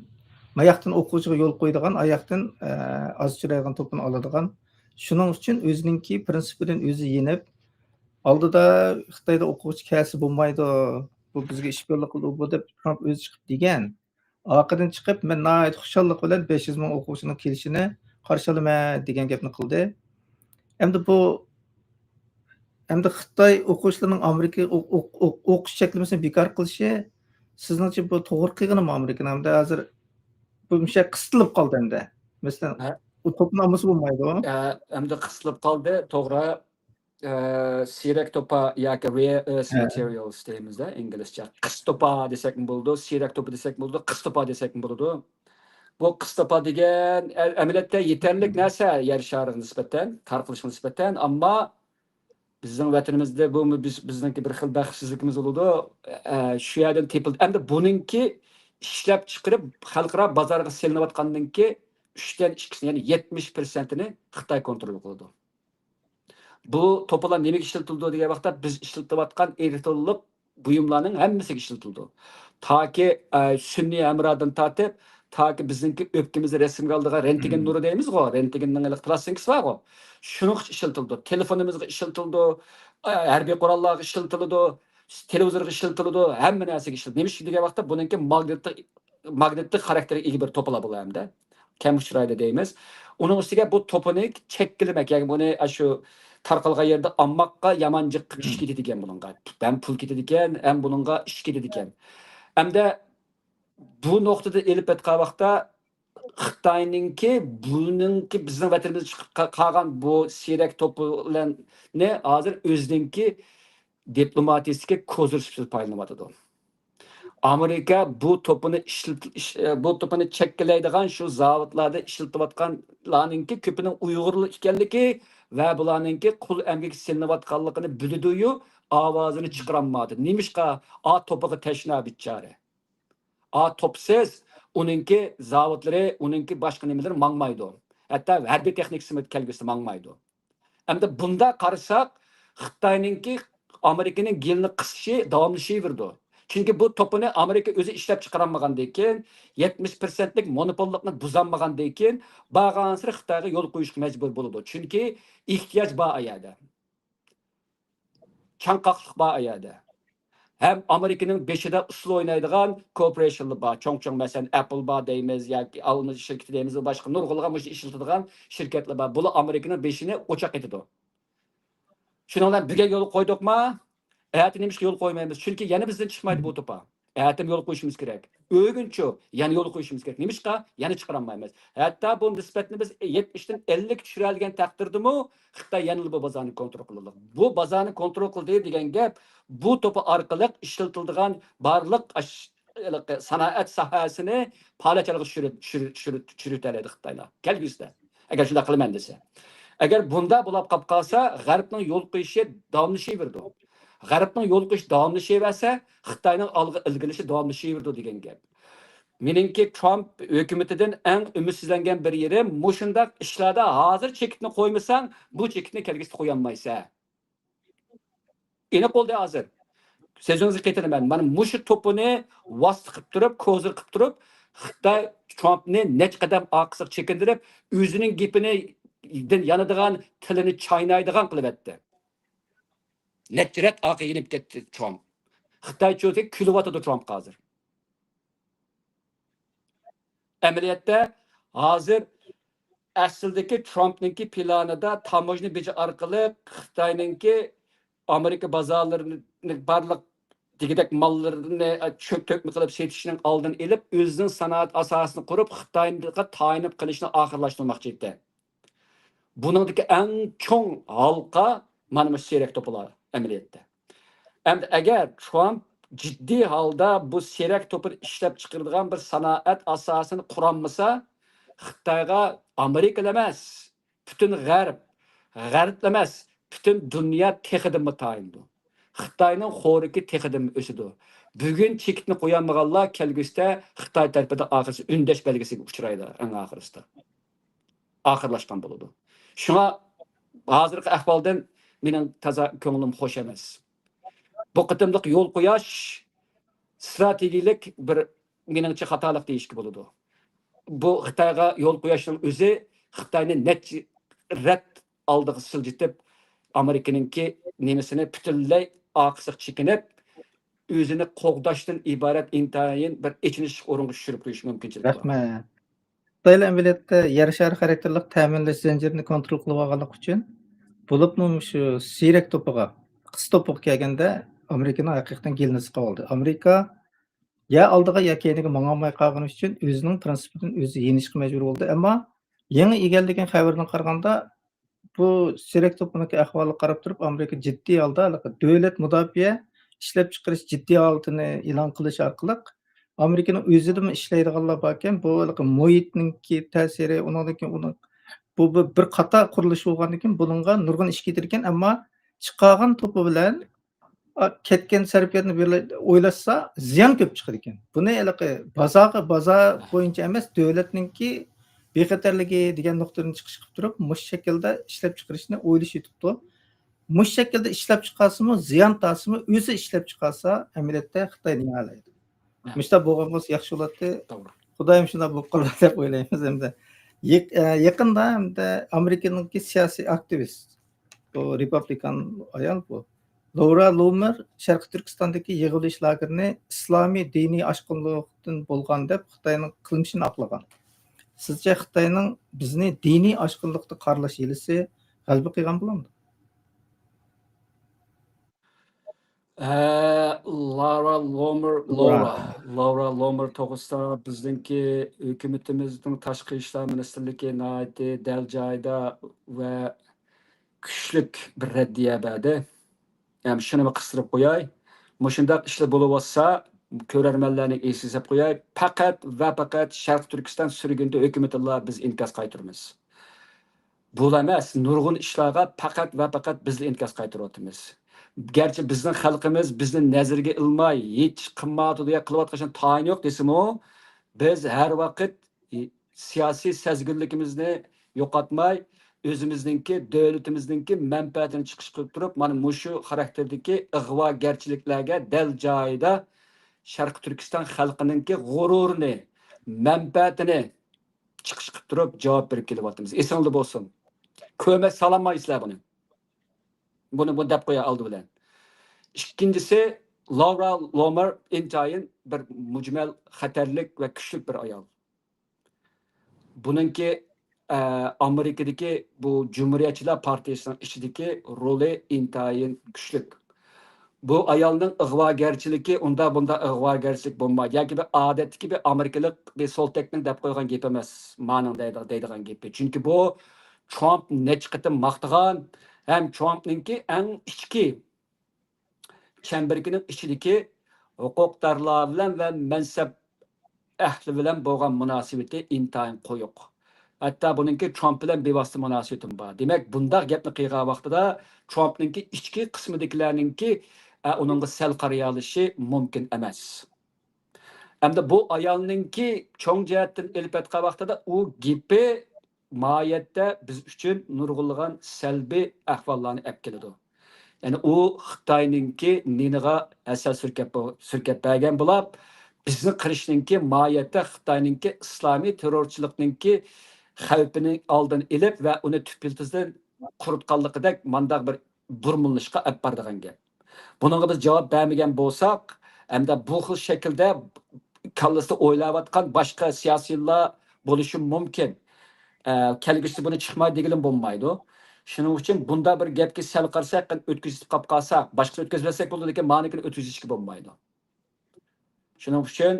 ماياقتىن ئوقۇغۇچىغا يول قويىدىغان، ئاياقتىن، ئە، ئاز ئۇچرايدىغان توپىنى ئالىدىغان. شۇنىڭ ئۈچۈن ئۆزىنىڭكى پىرىنسىپىدىن ئۆزى يېنىپ، ئالدىدا خىتايدا ئوقۇغۇچى كەلسە بولمايدۇ، بۇ بىزگە ئىش بېرىلىپ قالىدۇ، بۇ دەپ ترامپ ئۆزى چىقىپ دېگەن. ئارقىدىن چىقىپ، «مەن ناھايىتى خۇشاللىق بىلەن بەش يۈز مىڭ ئوقۇغۇچىنىڭ كېلىشىنى قارشى ئالىمەن» دېگەن گەپنى قىلدى. ئەمدى بۇ، ئەمدى خىتاي ئوقۇغۇچىلىرىنىڭ ئامېرىكا ئوق-، ئوق-، ئوق-، ئوقۇش چەكلىمىسىنى بىكار قىلىشى، سىزنىڭچە بۇ توغرا قىلغىنىمۇ ئامېرىكىنىڭ؟ ئەمدى ھازىر بۇ مۇشۇ قىستىلىپ قالدى ئەمدى. مەسىلەن، ھە. ئۇ توپنى ئالمىسا بولمايدۇ. ھە، ئەمدى قىستىلىپ قالدى، توغرا. ئە، سىيرەك توپا ياكى rare earth materials دەيمىز-دە ئىنگلىزچە. قىس توپا دېسەكمۇ بولىدۇ، سىيرەك توپا دېسەكمۇ بولىدۇ، قىس توپا دېسەكمۇ بولىدۇ. بۇ قىس توپا دېگەن ئە-، ئەمەلىيەتتە يېتەرلىك نەرسە يەر شارىغا نىسبەتەن، تارقىلىشقا نىسبەتەن. ئەمما بىزنىڭ ۋەتىنىمىزدە بۇمۇ بىز، بىزنىڭكى بىر خىل بەختسىزلىكىمىز بولىدۇ. ئە، شۇ يەردىن تېپىلدى. ئەمدى بۇنىڭكى ئىشلەپ چىقىرىپ خەلقئارا بازارغا سېلىنىۋاتقاندىكى ئۈچتىن ئىككىسىنى، يەنى يەتمىش پىرسەنتىنى خىتاي كونترول قىلىدۇ. بۇ توپىلار نېمىگە ئىشلىتىلىدۇ دېگەن ۋاقىتتا، بىز ئىشلىتىۋاتقان ئېلېكترونلۇق بۇيۇملارنىڭ ھەممىسىگە ئىشلىتىلىدۇ. تاكى، ئە، سۈنئىي ھەمراھدىن تارتىپ، تاكى بىزنىڭكى ئۆپكىمىزنى رەسىمگە ئالىدىغان رېنتگېن نۇرى دەيمىزغۇ، رېنتگېننىڭ ھېلىقى پلاستىنكىسى بارغۇ، شۇنىڭغىچە ئىشلىتىلىدۇ. تېلېفونىمىزغا ئىشلىتىلىدۇ، ئە، ھەربىي قوراللارغا ئىشلىتىلىدۇ، تېلېۋىزورغا ئىشلىتىلىدۇ، ھەممە نەرسىگە ئىشلىتىلىدۇ. نېمىشقا دېگەن ۋاقىتتا بۇنىڭكى ماگنىتلىق، ماگنىتلىق خاراكتېرگە ئىگە بىر توپىلار بۇلار ھەمدە. كەم ئۇچرايدۇ دەيمىز. ئۇنىڭ ئۈستىگە بۇ توپىنى چەككىلىمەك، يەنى بۇنى ئاشۇ تارقالغان يەردە ئالماققا يامان جىق ئىش كېتىدىكەن بۇنىڭغا. ھەم پۇل كېتىدىكەن، ھەم بۇنىڭغا ئىش كېتىدىكەن. ھەمدە بۇ نۇقتىدا ئېلىپ ئېيتقان ۋاقىتتا خىتاينىڭكى، بۇنىڭكى بىزنىڭ ۋەتىنىمىزدە چىقىپ قا-، قالغان بۇ سىيرەك توپىلارنى ھازىر ئۆزىنىڭكى دىپلوماتىيىسىدىكى كوزىر سۈپىتىدە پايدىلىنىۋاتىدۇ. ئامېرىكا بۇ توپىنى ئىشلىتىل-، ئىش-، بۇ توپىنى چەككىلەيدىغان شۇ زاۋۇتلاردا ئىشلىتىۋاتقانلارنىڭكى كۆپىنىڭ ئۇيغۇرلار ئىكەنلىكى ۋە بۇلارنىڭكى قۇل ئەمگەككە سېلىنىۋاتقانلىقىنى بىلىدۇيۇ، ئاۋازىنى چىقىرالمايدۇ. نېمىشقا؟ ئا توپىغا تەشنا بىچارە. ئا توپسىز ئۇنىڭكى زاۋۇتلىرى، ئۇنىڭكى باشقا نېمىلىرى ماڭمايدۇ. ھەتتا ھەربىي تېخنىكىسىمۇ كەلگۈسىدە ماڭمايدۇ. ئەمدى بۇنداق قارىساق، خىتاينىڭكى ئامېرىكىنىڭ گېلىنى قىسىشى داۋاملىشىۋېرىدۇ. چۈنكى بۇ توپىنى ئامېرىكا ئۆزى ئىشلەپ چىقارالمىغاندىن كېيىن، يەتمىش پىرسەنتلىك مونوپوللۇقنى بۇزالمىغاندىن كېيىن، بارغانسېرى خىتايغا يول قويۇشقا مەجبۇر بولىدۇ. چۈنكى ئېھتىياج بار ئۇ يەردە. چاڭقاقلىق بار ئۇ يەردە. ھەم ئامېرىكىنىڭ بېشىدا ئۇسسۇل ئوينايدىغان كورپورېيشنلار بار. چوڭ-چوڭ، مەسىلەن، ئەپل بار دەيمىز ياكى ئالما شىركىتى دەيمىز، باشقا نۇرغۇنلىغان مۇشۇ ئىشلىتىدىغان شىركەتلەر بار. بۇلار ئامېرىكىنىڭ بېشىنى ئوچاق ئېتىدۇ. شۇنىڭ بىلەن بۈگۈن يول قويدۇقما؟ ئەتە نېمىشقا يول قويمايمىز؟ چۈنكى يەنە بىزدىن چىقمايدۇ بۇ توپا. ئەتىمۇ يول قويۇشىمىز كېرەك. ئۆگۈنچۇ، يەنە يول قويۇشىمىز كېرەك. نېمىشقا؟ يەنە چىقىرالمايمىز. ھەتتا بۇ نىسبەتنى بىز يەتمىشتىن ئەللىككە چۈشۈرەلىگەن تەقدىردىمۇ، خىتاي يەنىلا بۇ بازارنى كونترول قىلىدۇ. بۇ بازارنى كونترول قىلدى دېگەن گەپ، بۇ توپا ئارقىلىق ئىشلىتىلىدىغان بارلىق ئاش-، ھېلىقى سانائەت ساھەسىنى پالەچ ھالغا چۈشۈرۈپ، چۈشۈرۈپ، چۈشۈرۈپ، چۈشۈرۈۋېتەلەيدۇ خىتايلار كەلگۈسىدە. ئەگەر شۇنداق قىلىمەن دېسە. ئەگەر بۇنداق بولاپ قاپ قالسا، غەربنىڭ يول قويۇشى داۋاملىشىۋېرىدۇ. غەربنىڭ يول قويۇشى داۋاملىشىۋەرسە، خىتاينىڭ ئالغا ئىلگىرىلىشى داۋاملىشىۋېرىدۇ دېگەن گەپ. مېنىڭكى ترامپ ھۆكۈمىتىدىن ئەڭ ئۈمىدسىزلەنگەن بىر يېرىم، مۇشۇنداق ئىشلاردا ھازىر چېكىتنى قويمىساڭ، بۇ چېكىتنى كەلگۈسىدە قويالمايسەن. ئېنىق بولدى ھازىر. سۆزىڭىزگە قېتىلىمەن. مانا مۇشۇ توپىنى ۋاسىتە قىلىپ تۇرۇپ، كوزىر قىلىپ تۇرۇپ، خىتاي ترامپنى نەچچە قەدەم ئارقىسىغا چېكىندۈرۈپ، ئۆزىنىڭ گېپىنى دىن يانىدىغان، تىلىنى چاينايدىغان قىلىۋەتتى. نەچچە رەت ئارقىغا يېنىپ كەتتى ترامپ. خىتاي چۆتى كۈلۈۋاتىدۇ ترامپقا ھازىر. ئەمەلىيەتتە ھازىر ئەسلىدىكى ترامپنىڭكى پىلانىدا تاموژنا بېجى ئارقىلىق خىتاينىڭكى ئامېرىكا بازارلىرىنى بارلىق دېگۈدەك ماللىرىنى چۆك تۆكمە قىلىپ سېتىشنىڭ ئالدىنى ئېلىپ، ئۆزىنىڭ سانائەت ئاساسىنى قۇرۇپ، خىتايغا تايىنىپ قېلىشنى ئاخىرلاشتۇرماقچى ئىدى. بۇنىڭدىكى ئەڭ چوڭ ھالقا مانا مۇشۇ سېرەك توپىلار ئەمەلىيەتتە. ئەمدى ئەگەر ترامپ جىددىي ھالدا بۇ سېرەك توپىنى ئىشلەپ چىقىرىدىغان بىر سانائەت ئاساسىنى قۇرالمىسا، خىتايغا ئامېرىكىلا ئەمەس، پۈتۈن غەرب، غەربلا ئەمەس، پۈتۈن دۇنيا تېخىدىنمۇ تايىنىدۇ. خىتاينىڭ خورىكى تېخىدىنمۇ ئۆسىدۇ. بۈگۈن چېكىتنى قويالمىغانلار كەلگۈسىدە خىتاي تەرىپىدىن ئاخىرسى ئۈندەش بەلگىسىگە ئۇچرايدۇ ئەڭ ئاخىرسىدا. ئاخىرلاشقان بولىدۇ. شۇڭا ھازىرقى ئەھۋالدىن مېنىڭ تازا كۆڭلۈم خوش ئەمەس. بۇ قېتىملىق يول قويۇش ستراتېگىيەلىك بىر، مېنىڭچە، خاتالىق دېيىشكە بولىدۇ. بۇ خىتايغا يول قويۇشنىڭ ئۆزى خىتاينى نەچچە رەت ئالدىغا سىلجىتىپ، ئامېرىكىنىڭكى نېمىسىنى پۈتۈنلەي ئارقىسىغا چېكىنىپ، ئۆزىنى قوغداشتىن ئىبارەت ئىنتايىن بىر ئېچىنىشلىق ئورۇنغا چۈشۈرۈپ قويۇشى مۇمكىنچىلىكى بار. رەھمەت. خىتايلار ئەمەلىيەتتە يەر شارى خاراكتېرلىك تەمىنلەش زەنجىرىنى كونترول قىلىۋالغانلىقى ئۈچۈن، بولۇپمۇ مۇشۇ سېرەك توپىغا، قىس توپىغا كەلگەندە ئامېرىكىنىڭ ھەقىقەتەن گېلىنى سىقىۋالدى. ئامېرىكا يا ئالدىغا، يا كەينىگە ماڭالماي قالغىنى ئۈچۈن ئۆزىنىڭ پىرىنسىپىدىن ئۆزى يېنىشقا مەجبۇر بولدى. ئەمما يېڭى ئىگىلىگەن خەۋىرىدىن قارىغاندا، بۇ سېرەك توپىنىڭكى ئەھۋالىغا قاراپ تۇرۇپ، ئامېرىكا جىددىي ھالدا ھېلىقى دۆلەت مۇداپىئە ئىشلەپچىقىرىش جىددىي ھالىتىنى ئېلان قىلىش ئارقىلىق، ئامېرىكىنىڭ ئۆزىدىمۇ ئىشلەيدىغانلار باركەن، بۇ ھېلىقى مۇھىتنىڭكى تەسىرى، ئۇنىڭدىن كېيىن ئۇنىڭ، بۇ، بۇ بىر قاتار قۇرۇلۇش بولغاندىن كېيىن، بۇنىڭغا نۇرغۇن ئىش كېتىدىكەن، ئەمما چىقارغان توپى بىلەن، ئا، كەتكەن سەرپىياتنى بىرلە-، ئويلاشسا، زىيان كۆپ چىقىدىكەن. بۇنى ھېلىقى بازارغا، بازار بويىچە ئەمەس، دۆلەتنىڭكى بىخەتەرلىكى دېگەن نۇقتىدىن چىقىش قىلىپ تۇرۇپ، مۇشۇ شەكىلدە ئىشلەپچىقىرىشنى ئويلىشىۋېتىپتۇ. مۇشۇ شەكىلدە ئىشلەپچىقارسىمۇ، زىيان تارتسىمۇ، ئۆزى ئىشلەپچىقارسا، ئەمەلىيەتتە خىتاينى يېڭەلەيدۇ. مۇشۇنداق بولغان بولسا ياخشى بولاتتى. توغرا. خۇدايىم شۇنداق بولۇپ قالار دەپ ئويلايمىز ئەمدى. يېق-، ئە، يېقىندا ئەمدى ئامېرىكىنىڭكى سىياسىي ئاكتىۋىست، بۇ رېپابلىكان ئايال بۇ، لورا لومېر شەرقىي تۈركىستاندىكى يىغىۋېلىش لاگېرىنى ئىسلامىي دىنىي ئاشقۇنلۇقتىن بولغان دەپ خىتاينىڭ قىلمىشىنى ئاقلىغان. سىزچە خىتاينىڭ بىزنى دىنىي ئاشقۇنلۇقتا قارىلاش ھىيلىسى غەلىبە قىلغان بولامدۇ؟ ھە، لارا لومېر، لورا. لورا، لورا لومېر توغرىسىدا بىزنىڭكى ھۆكۈمىتىمىزنىڭ تاشقى ئىشلار مىنىستىرلىكى ناھايىتى دەل جايىدا ۋە كۈچلۈك بىر رەددىيە بەردى. ھەم شۇنىمۇ قىستۇرۇپ قوياي. مۇشۇنداق ئىشلار بولۇۋاتسا، كۆرەرمەنلەرنى ئېسىگە سېلىپ قوياي. پەقەت ۋە پەقەت شەرقىي تۈركىستان سۈرگۈندە ھۆكۈمىتىلا بىز ئىنكاس قايتۇرىمىز. بۇلا ئەمەس، نۇرغۇن ئىشلارغا پەقەت ۋە پەقەت بىزلا ئىنكاس قايتۇرۇۋاتىمىز. گەرچە بىزنىڭ خەلقىمىز بىزنى نەزىرىگە ئىلماي، ھېچ قىلمايۋاتىدۇ يا قىلىۋاتقان ئىشىنى تايىنى يوق دېسىمۇ، بىز ھەر ۋاقىت سىياسىي سەزگۈرلۈكىمىزنى يوقاتماي، ئۆزىمىزنىڭكى، دۆلىتىمىزنىڭكى مەنپەئەتىنى چىقىش قىلىپ تۇرۇپ، مانا مۇشۇ خاراكتېردىكى ئىغۋاگەرچىلىكلەرگە دەل جايىدا شەرقىي تۈركىستان خەلقىنىڭكى غۇرۇرىنى، مەنپەئەتىنى چىقىش قىلىپ تۇرۇپ جاۋاب بېرىپ كېلىۋاتىمىز. ئېسىڭلاردا بولسۇن. كۆرمەي سالالمايسىلەر بۇنى. بۇنى، بۇنى دەپ قوياي ئالدى بىلەن. ئىككىنچىسى، لورا لومېر ئىنتايىن بىر مۈجمەل، خەتەرلىك ۋە كۈچلۈك بىر ئايال. بۇنىڭكى، ئە، ئامېرىكىدىكى بۇ جۇمھۇرىيەتچىلەر پارتىيىسىنىڭ ئىچىدىكى رولى ئىنتايىن كۈچلۈك. بۇ ئايالنىڭ ئىغۋاگەرچىلىكى ئۇنداق بۇنداق ئىغۋاگەرچىلىك بولمايدۇ. ياكى بىر ئادەتتىكى بىر ئامېرىكىلىق بىر سولتەكنىڭ دەپ قويغان گېپى ئەمەس، مانىڭ دەيدىغان گېپى. چۈنكى بۇ ترامپ نەچچە قېتىم ماختىغان ھەم ترامپنىڭكى ئەڭ ئىچكى چەمبىرىكىنىڭ ئىچىدىكى ھوقۇقدارلار بىلەن ۋە مەنسەپ ئەھلى بىلەن بولغان مۇناسىۋىتى ئىنتايىن قويۇق. ھەتتا بۇنىڭكى ترامپ بىلەن بىۋاسىتە مۇناسىۋىتىمۇ بار. دېمەك، بۇنداق گەپنى قىلغان ۋاقتىدا ترامپنىڭكى ئىچكى قىسمىدىكىلەرنىڭكى، ئە، ئۇنىڭغا سەل قارىيالىشى مۇمكىن ئەمەس. ئەمدى بۇ ئايالنىڭكى چوڭ جەھەتتىن ئېلىپ ئېيتقان ۋاقتىدا ئۇ گېپى ماھىيەتتە بىز ئۈچۈن نۇرغۇنلىغان سەلبىي ئەھۋاللارنى ئەپ كېلىدۇ. يەنى ئۇ خىتاينىڭكى نېنىغا ھەسەل سۈركەپ، سۈركەپ بەرگەن بولاپ، بىزنى قىرىشنىڭكى ماھىيەتتە خىتاينىڭكى ئىسلامىي تېررورچىلىقنىڭكى خەۋپىنىڭ ئالدىنى ئېلىپ ۋە ئۇنى تۈپ يىلتىزىدىن قۇرۇتقانلىقىدەك مانداق بىر بۇرمىلىنىشقا ئەپ بارىدىغان گەپ. بۇنىڭغا بىز جاۋاب بەرمىگەن بولساق، ھەمدە بۇ خىل شەكىلدە كاللىسىدا ئويلاۋاتقان باشقا سىياسىيونلار بولۇشى مۇمكىن. ئە، كەلگۈسىدە بۇنى چىقماي دېگىلىمۇ بولمايدۇ. شۇنىڭ ئۈچۈن بۇنداق بىر گەپكە سەل قارىساق، ئۆتكۈزۈپ قاپ قالساق، باشقىسى ئۆتكۈزمەسەك بولىدۇ، لېكىن مانىكىنى ئۆتكۈزۈشكە بولمايدۇ. شۇنىڭ ئۈچۈن،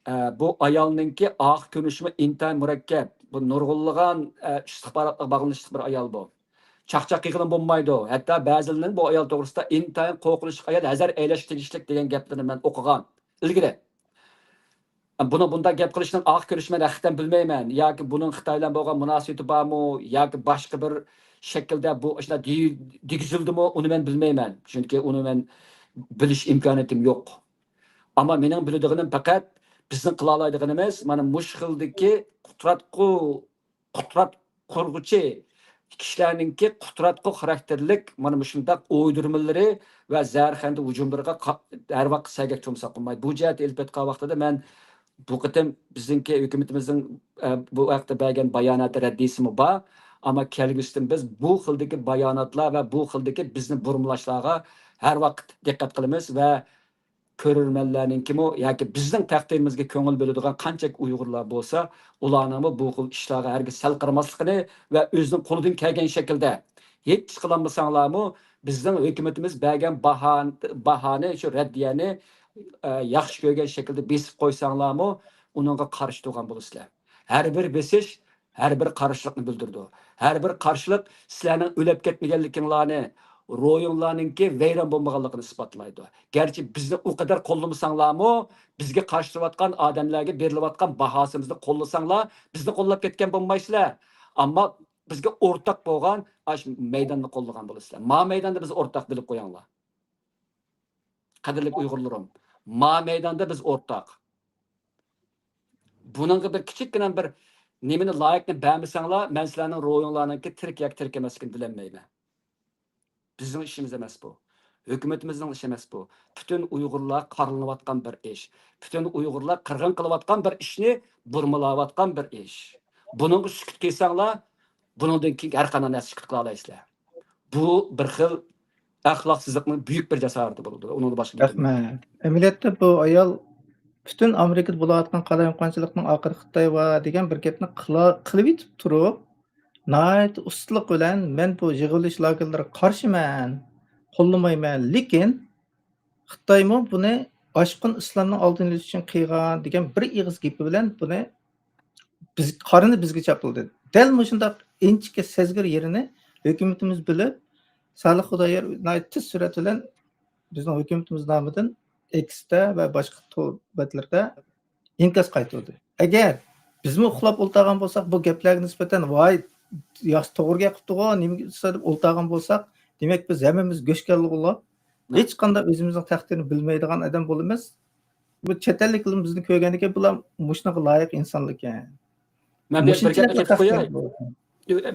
ئە، بۇ ئايالنىڭكى ئاخىر كۆرۈنۈشىمۇ ئىنتايىن مۇرەككەپ. بۇ نۇرغۇنلىغان، ئە، ئىستىخباراتلارغا باغلىنىشلىق بىر ئايال بۇ. چاقچاق قىلغىلىمۇ بولمايدۇ. ھەتتا بەزىلىرىنىڭ بۇ ئايال توغرىسىدا ئىنتايىن قورقۇنچلۇق ئايال، ھەزەر ئەيلەش تېگىشلىك دېگەن گەپلىرىنى مەن ئوقۇغان ئىلگىرى. بۇنىڭ بۇنداق گەپ قىلىشنىڭ ئاخىر كۆرۈشى مەن ھەقىقەتەن بىلمەيمەن. ياكى بۇنىڭ خىتاي بىلەن بولغان مۇناسىۋىتى بارمۇ؟ ياكى باشقا بىر شەكىلدە بۇ ئىشلار دېگى-، دېگۈزۈلدىمۇ؟ ئۇنى مەن بىلمەيمەن. چۈنكى ئۇنى مەن بىلىش ئىمكانىيىتىم يوق. ئەمما مېنىڭ بىلىدىغىنىم پەقەت بىزنىڭ قىلالايدىغىنىمىز مانا مۇشۇ خىلدىكى قۇتراتقۇ، قۇترات قۇرغۇچى كىشىلەرنىڭكى قۇتراتقۇ خاراكتېرلىك مانا مۇشۇنداق ئويدۇرمىلىرى ۋە زەھەرخەندە ھۇجۇملىرىغا قا-، ھەر ۋاقىت سەگەك تۇرمىساق بولمايدۇ. بۇ جەھەتتە ئېلىپ ئېيتقان ۋاقتىدا مەن بۇ قېتىم بىزنىڭكى ھۆكۈمىتىمىزنىڭ، ئە، بۇ ھەقتە بەرگەن باياناتى رەددىيسىمۇ بار. ئەمما كەلگۈسىدىن بىز بۇ خىلدىكى باياناتلار ۋە بۇ خىلدىكى بىزنى بۇرمىلاشلارغا ھەر ۋاقىت دىققەت قىلىمىز ۋە كۆرۈرمەنلەرنىڭكىمۇ ياكى بىزنىڭ تەقدىرىمىزگە كۆڭۈل بۆلىدىغان قانچىلىك ئۇيغۇرلار بولسا، ئۇلارنىڭمۇ بۇ خىل ئىشلارغا ھەرگىز سەل قارىماسلىقىنى ۋە ئۆزىنىڭ قولىدىن كەلگەن شەكىلدە، ھېچ ئىش قىلالمىساڭلارمۇ، بىزنىڭ ھۆكۈمىتىمىز بەرگەن باھا-، باھانى، شۇ رەددىيەنى، ئە، ياخشى كۆرگەن شەكىلدە بېسىپ قويساڭلارمۇ، ئۇنىڭغا قارشى تۇرغان بولىسىلەر. ھەر بىر بېسىش ھەر بىر قارشىلىقنى بىلدۈرىدۇ. ھەر بىر قارشىلىق سىلەرنىڭ ئۆلۈپ كەتمىگەنلىكىڭلارنى، روھىڭلارنىڭكى ۋەيران بولمىغانلىقىنى ئىسپاتلايدۇ. گەرچە بىزنى ئۇ قەدەر قوللىمىساڭلارمۇ، بىزگە قارشى تۇرۇۋاتقان ئادەملەرگە بېرىلىۋاتقان باھاسىمىزنى قوللىساڭلار، بىزنى قوللاپ كەتكەن بولمايسىلەر. ئەمما بىزگە ئورتاق بولغان ئاشۇ مەيداننى قوللىغان بولىسىلەر. ما مەيداندا بىز ئورتاق، بىلىپ قويۇڭلار. قەدىرلىك ئۇيغۇرلىرىم، ما مەيداندا بىز ئورتاق. بۇنىڭغا بىر كىچىككىنە بىر نېمىنى، لايىكنى بەرمىسەڭلار، مەن سىلەرنىڭ روھىڭلارنىڭكى تىرىك ياكى تىرىك ئەمەسلىكىنى بىلەلمەيمەن. بىزنىڭ ئىشىمىز ئەمەس بۇ. ھۆكۈمىتىمىزنىڭ ئىشى ئەمەس بۇ. پۈتۈن ئۇيغۇرلار قارىلىنىۋاتقان بىر ئىش. پۈتۈن ئۇيغۇرلار قىرغىن قىلىۋاتقان بىر ئىشنى بۇرمىلاۋاتقان بىر ئىش. بۇنىڭغا سۈكۈت قىلساڭلار، بۇنىڭدىن كېيىن ھەر قانداق نەرسە سۈكۈت قىلالايسىلەر. بۇ بىر خىل ئەخلاقسىزلىقنىڭ بۈيۈك بىر جاسارىتى بولىدۇ. ئۇنىڭدىن باشقا گېپىم يوق. رەھمەت. ئەمەلىيەتتە بۇ ئايال پۈتۈن ئامېرىكىدا بولۇۋاتقان قالايمىقانچىلىقنىڭ ئاخىرى خىتاي بار دېگەن بىر گەپنى قىلا-، قىلىۋېتىپ تۇرۇپ، ناھايىتى ئۇستىلىق بىلەن، «مەن بۇ يىغىۋېلىش لاگېرلىرىغا قارشىمەن، قوللىمايمەن، لېكىن خىتايمۇ بۇنى ئاشقۇن ئىسلامنىڭ ئالدىنى ئېلىش ئۈچۈن قىلغان» دېگەن بىر ئېغىز گېپى بىلەن بۇنى بىز، قارىنى بىزگە چاپلىدى. دەل مۇشۇنداق ئىنچىكە سەزگۈر يېرىنى ھۆكۈمىتىمىز بىلىپ، سالىھ خۇدايار ناھايىتى تېز سۈرئەت بىلەن بىزنىڭ ھۆكۈمىتىمىز نامىدىن ئېكستە ۋە باشقا تور بەتلىرىدە ئىنكاس قايتۇردى. ئەگەر بىزمۇ ئۇخلاپ ئولتۇرغان بولساق، بۇ گەپلەرگە نىسبەتەن، «ۋاي، ياخشى، توغرا گەپ قىپتىغۇ، نېمە دېسە» دەپ ئولتۇرغان بولساق، دېمەك، بىز ھەممىمىز گۆشكەللىغۇلار. ھېچقانداق ئۆزىمىزنىڭ تەقدىرىنى بىلمەيدىغان ئادەم بولىمىز. بۇ چەت ئەللىكلەرمۇ بىزنى كۆرگەندىكىن، «بۇلار مۇشۇنىڭغا لايىق ئىنسانلىكەن.» مەن بىر، بىر گەپنى قېتىپ قوياي.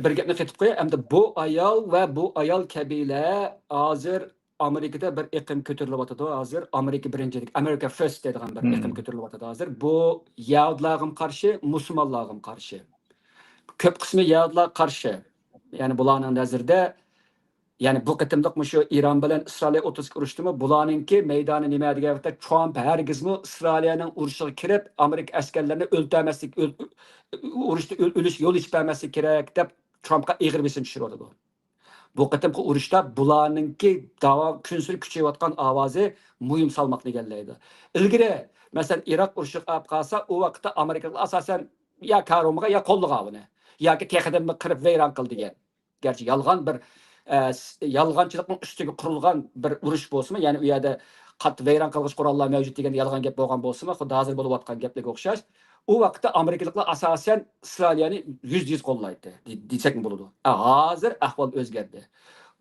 بىر گەپنى قېتىپ قوياي. ئەمدى بۇ ئايال ۋە بۇ ئايال كەبىلە ھازىر ئامېرىكىدا بىر ئېقىم كۆتۈرۈلۈۋاتىدۇ. ھازىر ئامېرىكا بىرىنچىلىك، America First دەيدىغان بىر ئېقىم كۆتۈرۈلۈۋاتىدۇ ھازىر. بۇ يەھۇدىيلارغىمۇ قارشى، مۇسۇلمانلارغىمۇ قارشى. كۆپ قىسمى يەھۇدىيلارغا قارشى. يەنى بۇلارنىڭ نەزىرىدە، يەنى بۇ قېتىملىق مۇشۇ ئىران بىلەن ئىسرائىلىيە ئوتتۇرىسىدىكى ئۇرۇشتىمۇ بۇلارنىڭكى مەيدانى نېمە دېگەن ۋاقىتتا، ترامپ ھەرگىزمۇ ئىسرائىلىيەنىڭ ئۇرۇشىغا كىرىپ، ئامېرىكا ئەسكەرلىرىنى ئۆلتۈرمەسلىك، ئۆل-، ئۇرۇشتا ئۆل-، ئۆلۈشكە يول ئېچىپ بەرمەسلىك كېرەك دەپ، ترامپقا ئېغىر بېسىم چۈشۈرۈۋاتىدۇ. بۇ قېتىمقى ئۇرۇشتا بۇلارنىڭكى داۋا كۈنسېرى كۈچىيىۋاتقان ئاۋازى مۇھىم سالماقنى ئىگىلەيدۇ. ئىلگىرى، مەسىلەن، ئىراق ئۇرۇشىغا ئاپ قالسا، ئۇ ۋاقىتتا ئامېرىكىلىقلار ئاساسەن يا كارىمىغا يا قوللىغان ئۇنى، ياكى تېخىدىن بىر قىرىپ ۋەيران قىل دېگەن. گەرچە يالغان بىر، ئە، س-، يالغانچىلىقنىڭ ئۈستىگە قۇرۇلغان بىر ئۇرۇش بولسىمۇ، يەنى ئۇ يەردە قاتتىق ۋەيران قىلغۇچ قوراللار مەۋجۇت دېگەن يالغان گەپ بولغان بولسىمۇ، خۇددى ھازىر بولۇۋاتقان گەپلەرگە ئوخشاش، ئۇ ۋاقىتتا ئامېرىكىلىقلار ئاساسەن ئىسرائىلىيەنى يۈزدە يۈز قوللايتتى، دې-، دېسەكمۇ بولىدۇ. ئە، ھازىر ئەھۋال ئۆزگەردى.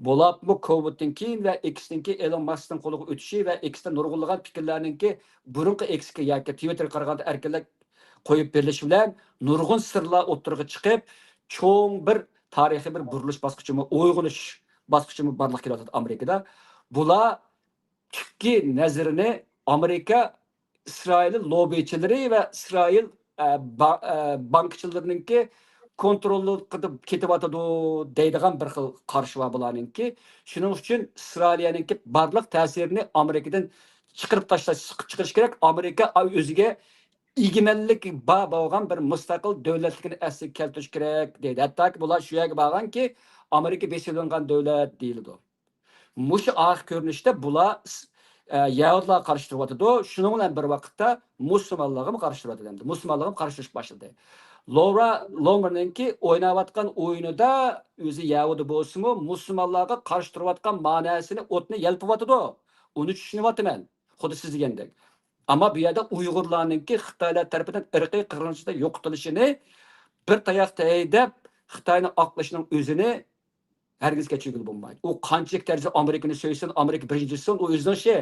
بولۇپمۇ كوۋىدتىن كېيىن ۋە ئېكستىن كېيىن ئېلون ماسكنىڭ قولىغا ئۆتۈشى ۋە ئېكستە نۇرغۇنلىغان پىكىرلەرنىڭكى بۇرۇنقى ئېكسكە ياكى تىۋىتتېرگە قارىغاندا ئەركىنلەپ قويۇپ بېرىلىشى بىلەن نۇرغۇن سىرلار ئوتتۇرىغا چىقىپ، چوڭ بىر تارىخىي بىر بۇرۇلۇش باسقۇچىمۇ، ئويغىنىش باسقۇچىمۇ بارلىققا كېلىۋاتىدۇ ئامېرىكىدا. بۇلار تۈپكى نەزىرىنى ئامېرىكا ئىسرائىل لوببىچىلىرى ۋە ئىسرائىل، ئە، با-، ئە، بانكىچىلىرىنىڭكى كونتروللۇقىدا كېتىۋاتىدۇ دەيدىغان بىر خىل قارىشى بار بۇلارنىڭكى. شۇنىڭ ئۈچۈن ئىسرائىلىيەنىڭكى بارلىق تەسىرىنى ئامېرىكىدىن چىقىرىپ تاشلاش، سىقىپ چىقىرىش كېرەك. ئامېرىكا ئۆزىگە ئىگىمەنلىك بار بولغان بىر مۇستەقىل دۆلەتلىكىنى ئەسلىگە كەلتۈرۈش كېرەك دەيدۇ. ھەتتاكى بۇلار شۇ يەرگە بارغانكى، ئامېرىكا بېسىۋېلىنغان دۆلەت دېيىلىدۇ. مۇشۇ ئارقا كۆرۈنۈشتە بۇلار س-، ئە، يەھۇدىيلارغا قارشى تۇرۇۋاتىدۇ، شۇنىڭ بىلەن بىر ۋاقىتتا مۇسۇلمانلارغىمۇ قارشى تۇرۇۋاتىدۇ ئەمدى. مۇسۇلمانلارغىمۇ قارشى تۇرۇشقا باشلىدى. لورا لومېرنىڭكى ئويناۋاتقان ئويۇنىدا ئۆزى يەھۇدىي بولسىمۇ، مۇسۇلمانلارغا قارشى تۇرۇۋاتقان مانەسىنى ئوتنى يەلپۈۋاتىدۇ. ئۇنى چۈشىنىۋاتىمەن. خۇددى سىز دېگەندەك. ئەمما بۇ يەردە ئۇيغۇرلارنىڭكى خىتايلار تەرىپىدىن ئىرقىي قىرغىنچىلىقتا يوقىتىلىشىنى بىر تاياقتا ھەيدەپ، خىتاينى ئاقلىشىنىڭ ئۆزىنى ھەرگىز كەچۈرگىلى بولمايدۇ. ئۇ قانچىلىك دەرىجىدە ئامېرىكىنى سۆيسۇن، ئامېرىكا بىرىنچى دېسۇن، ئۇ ئۆزىنىڭ ئىشى.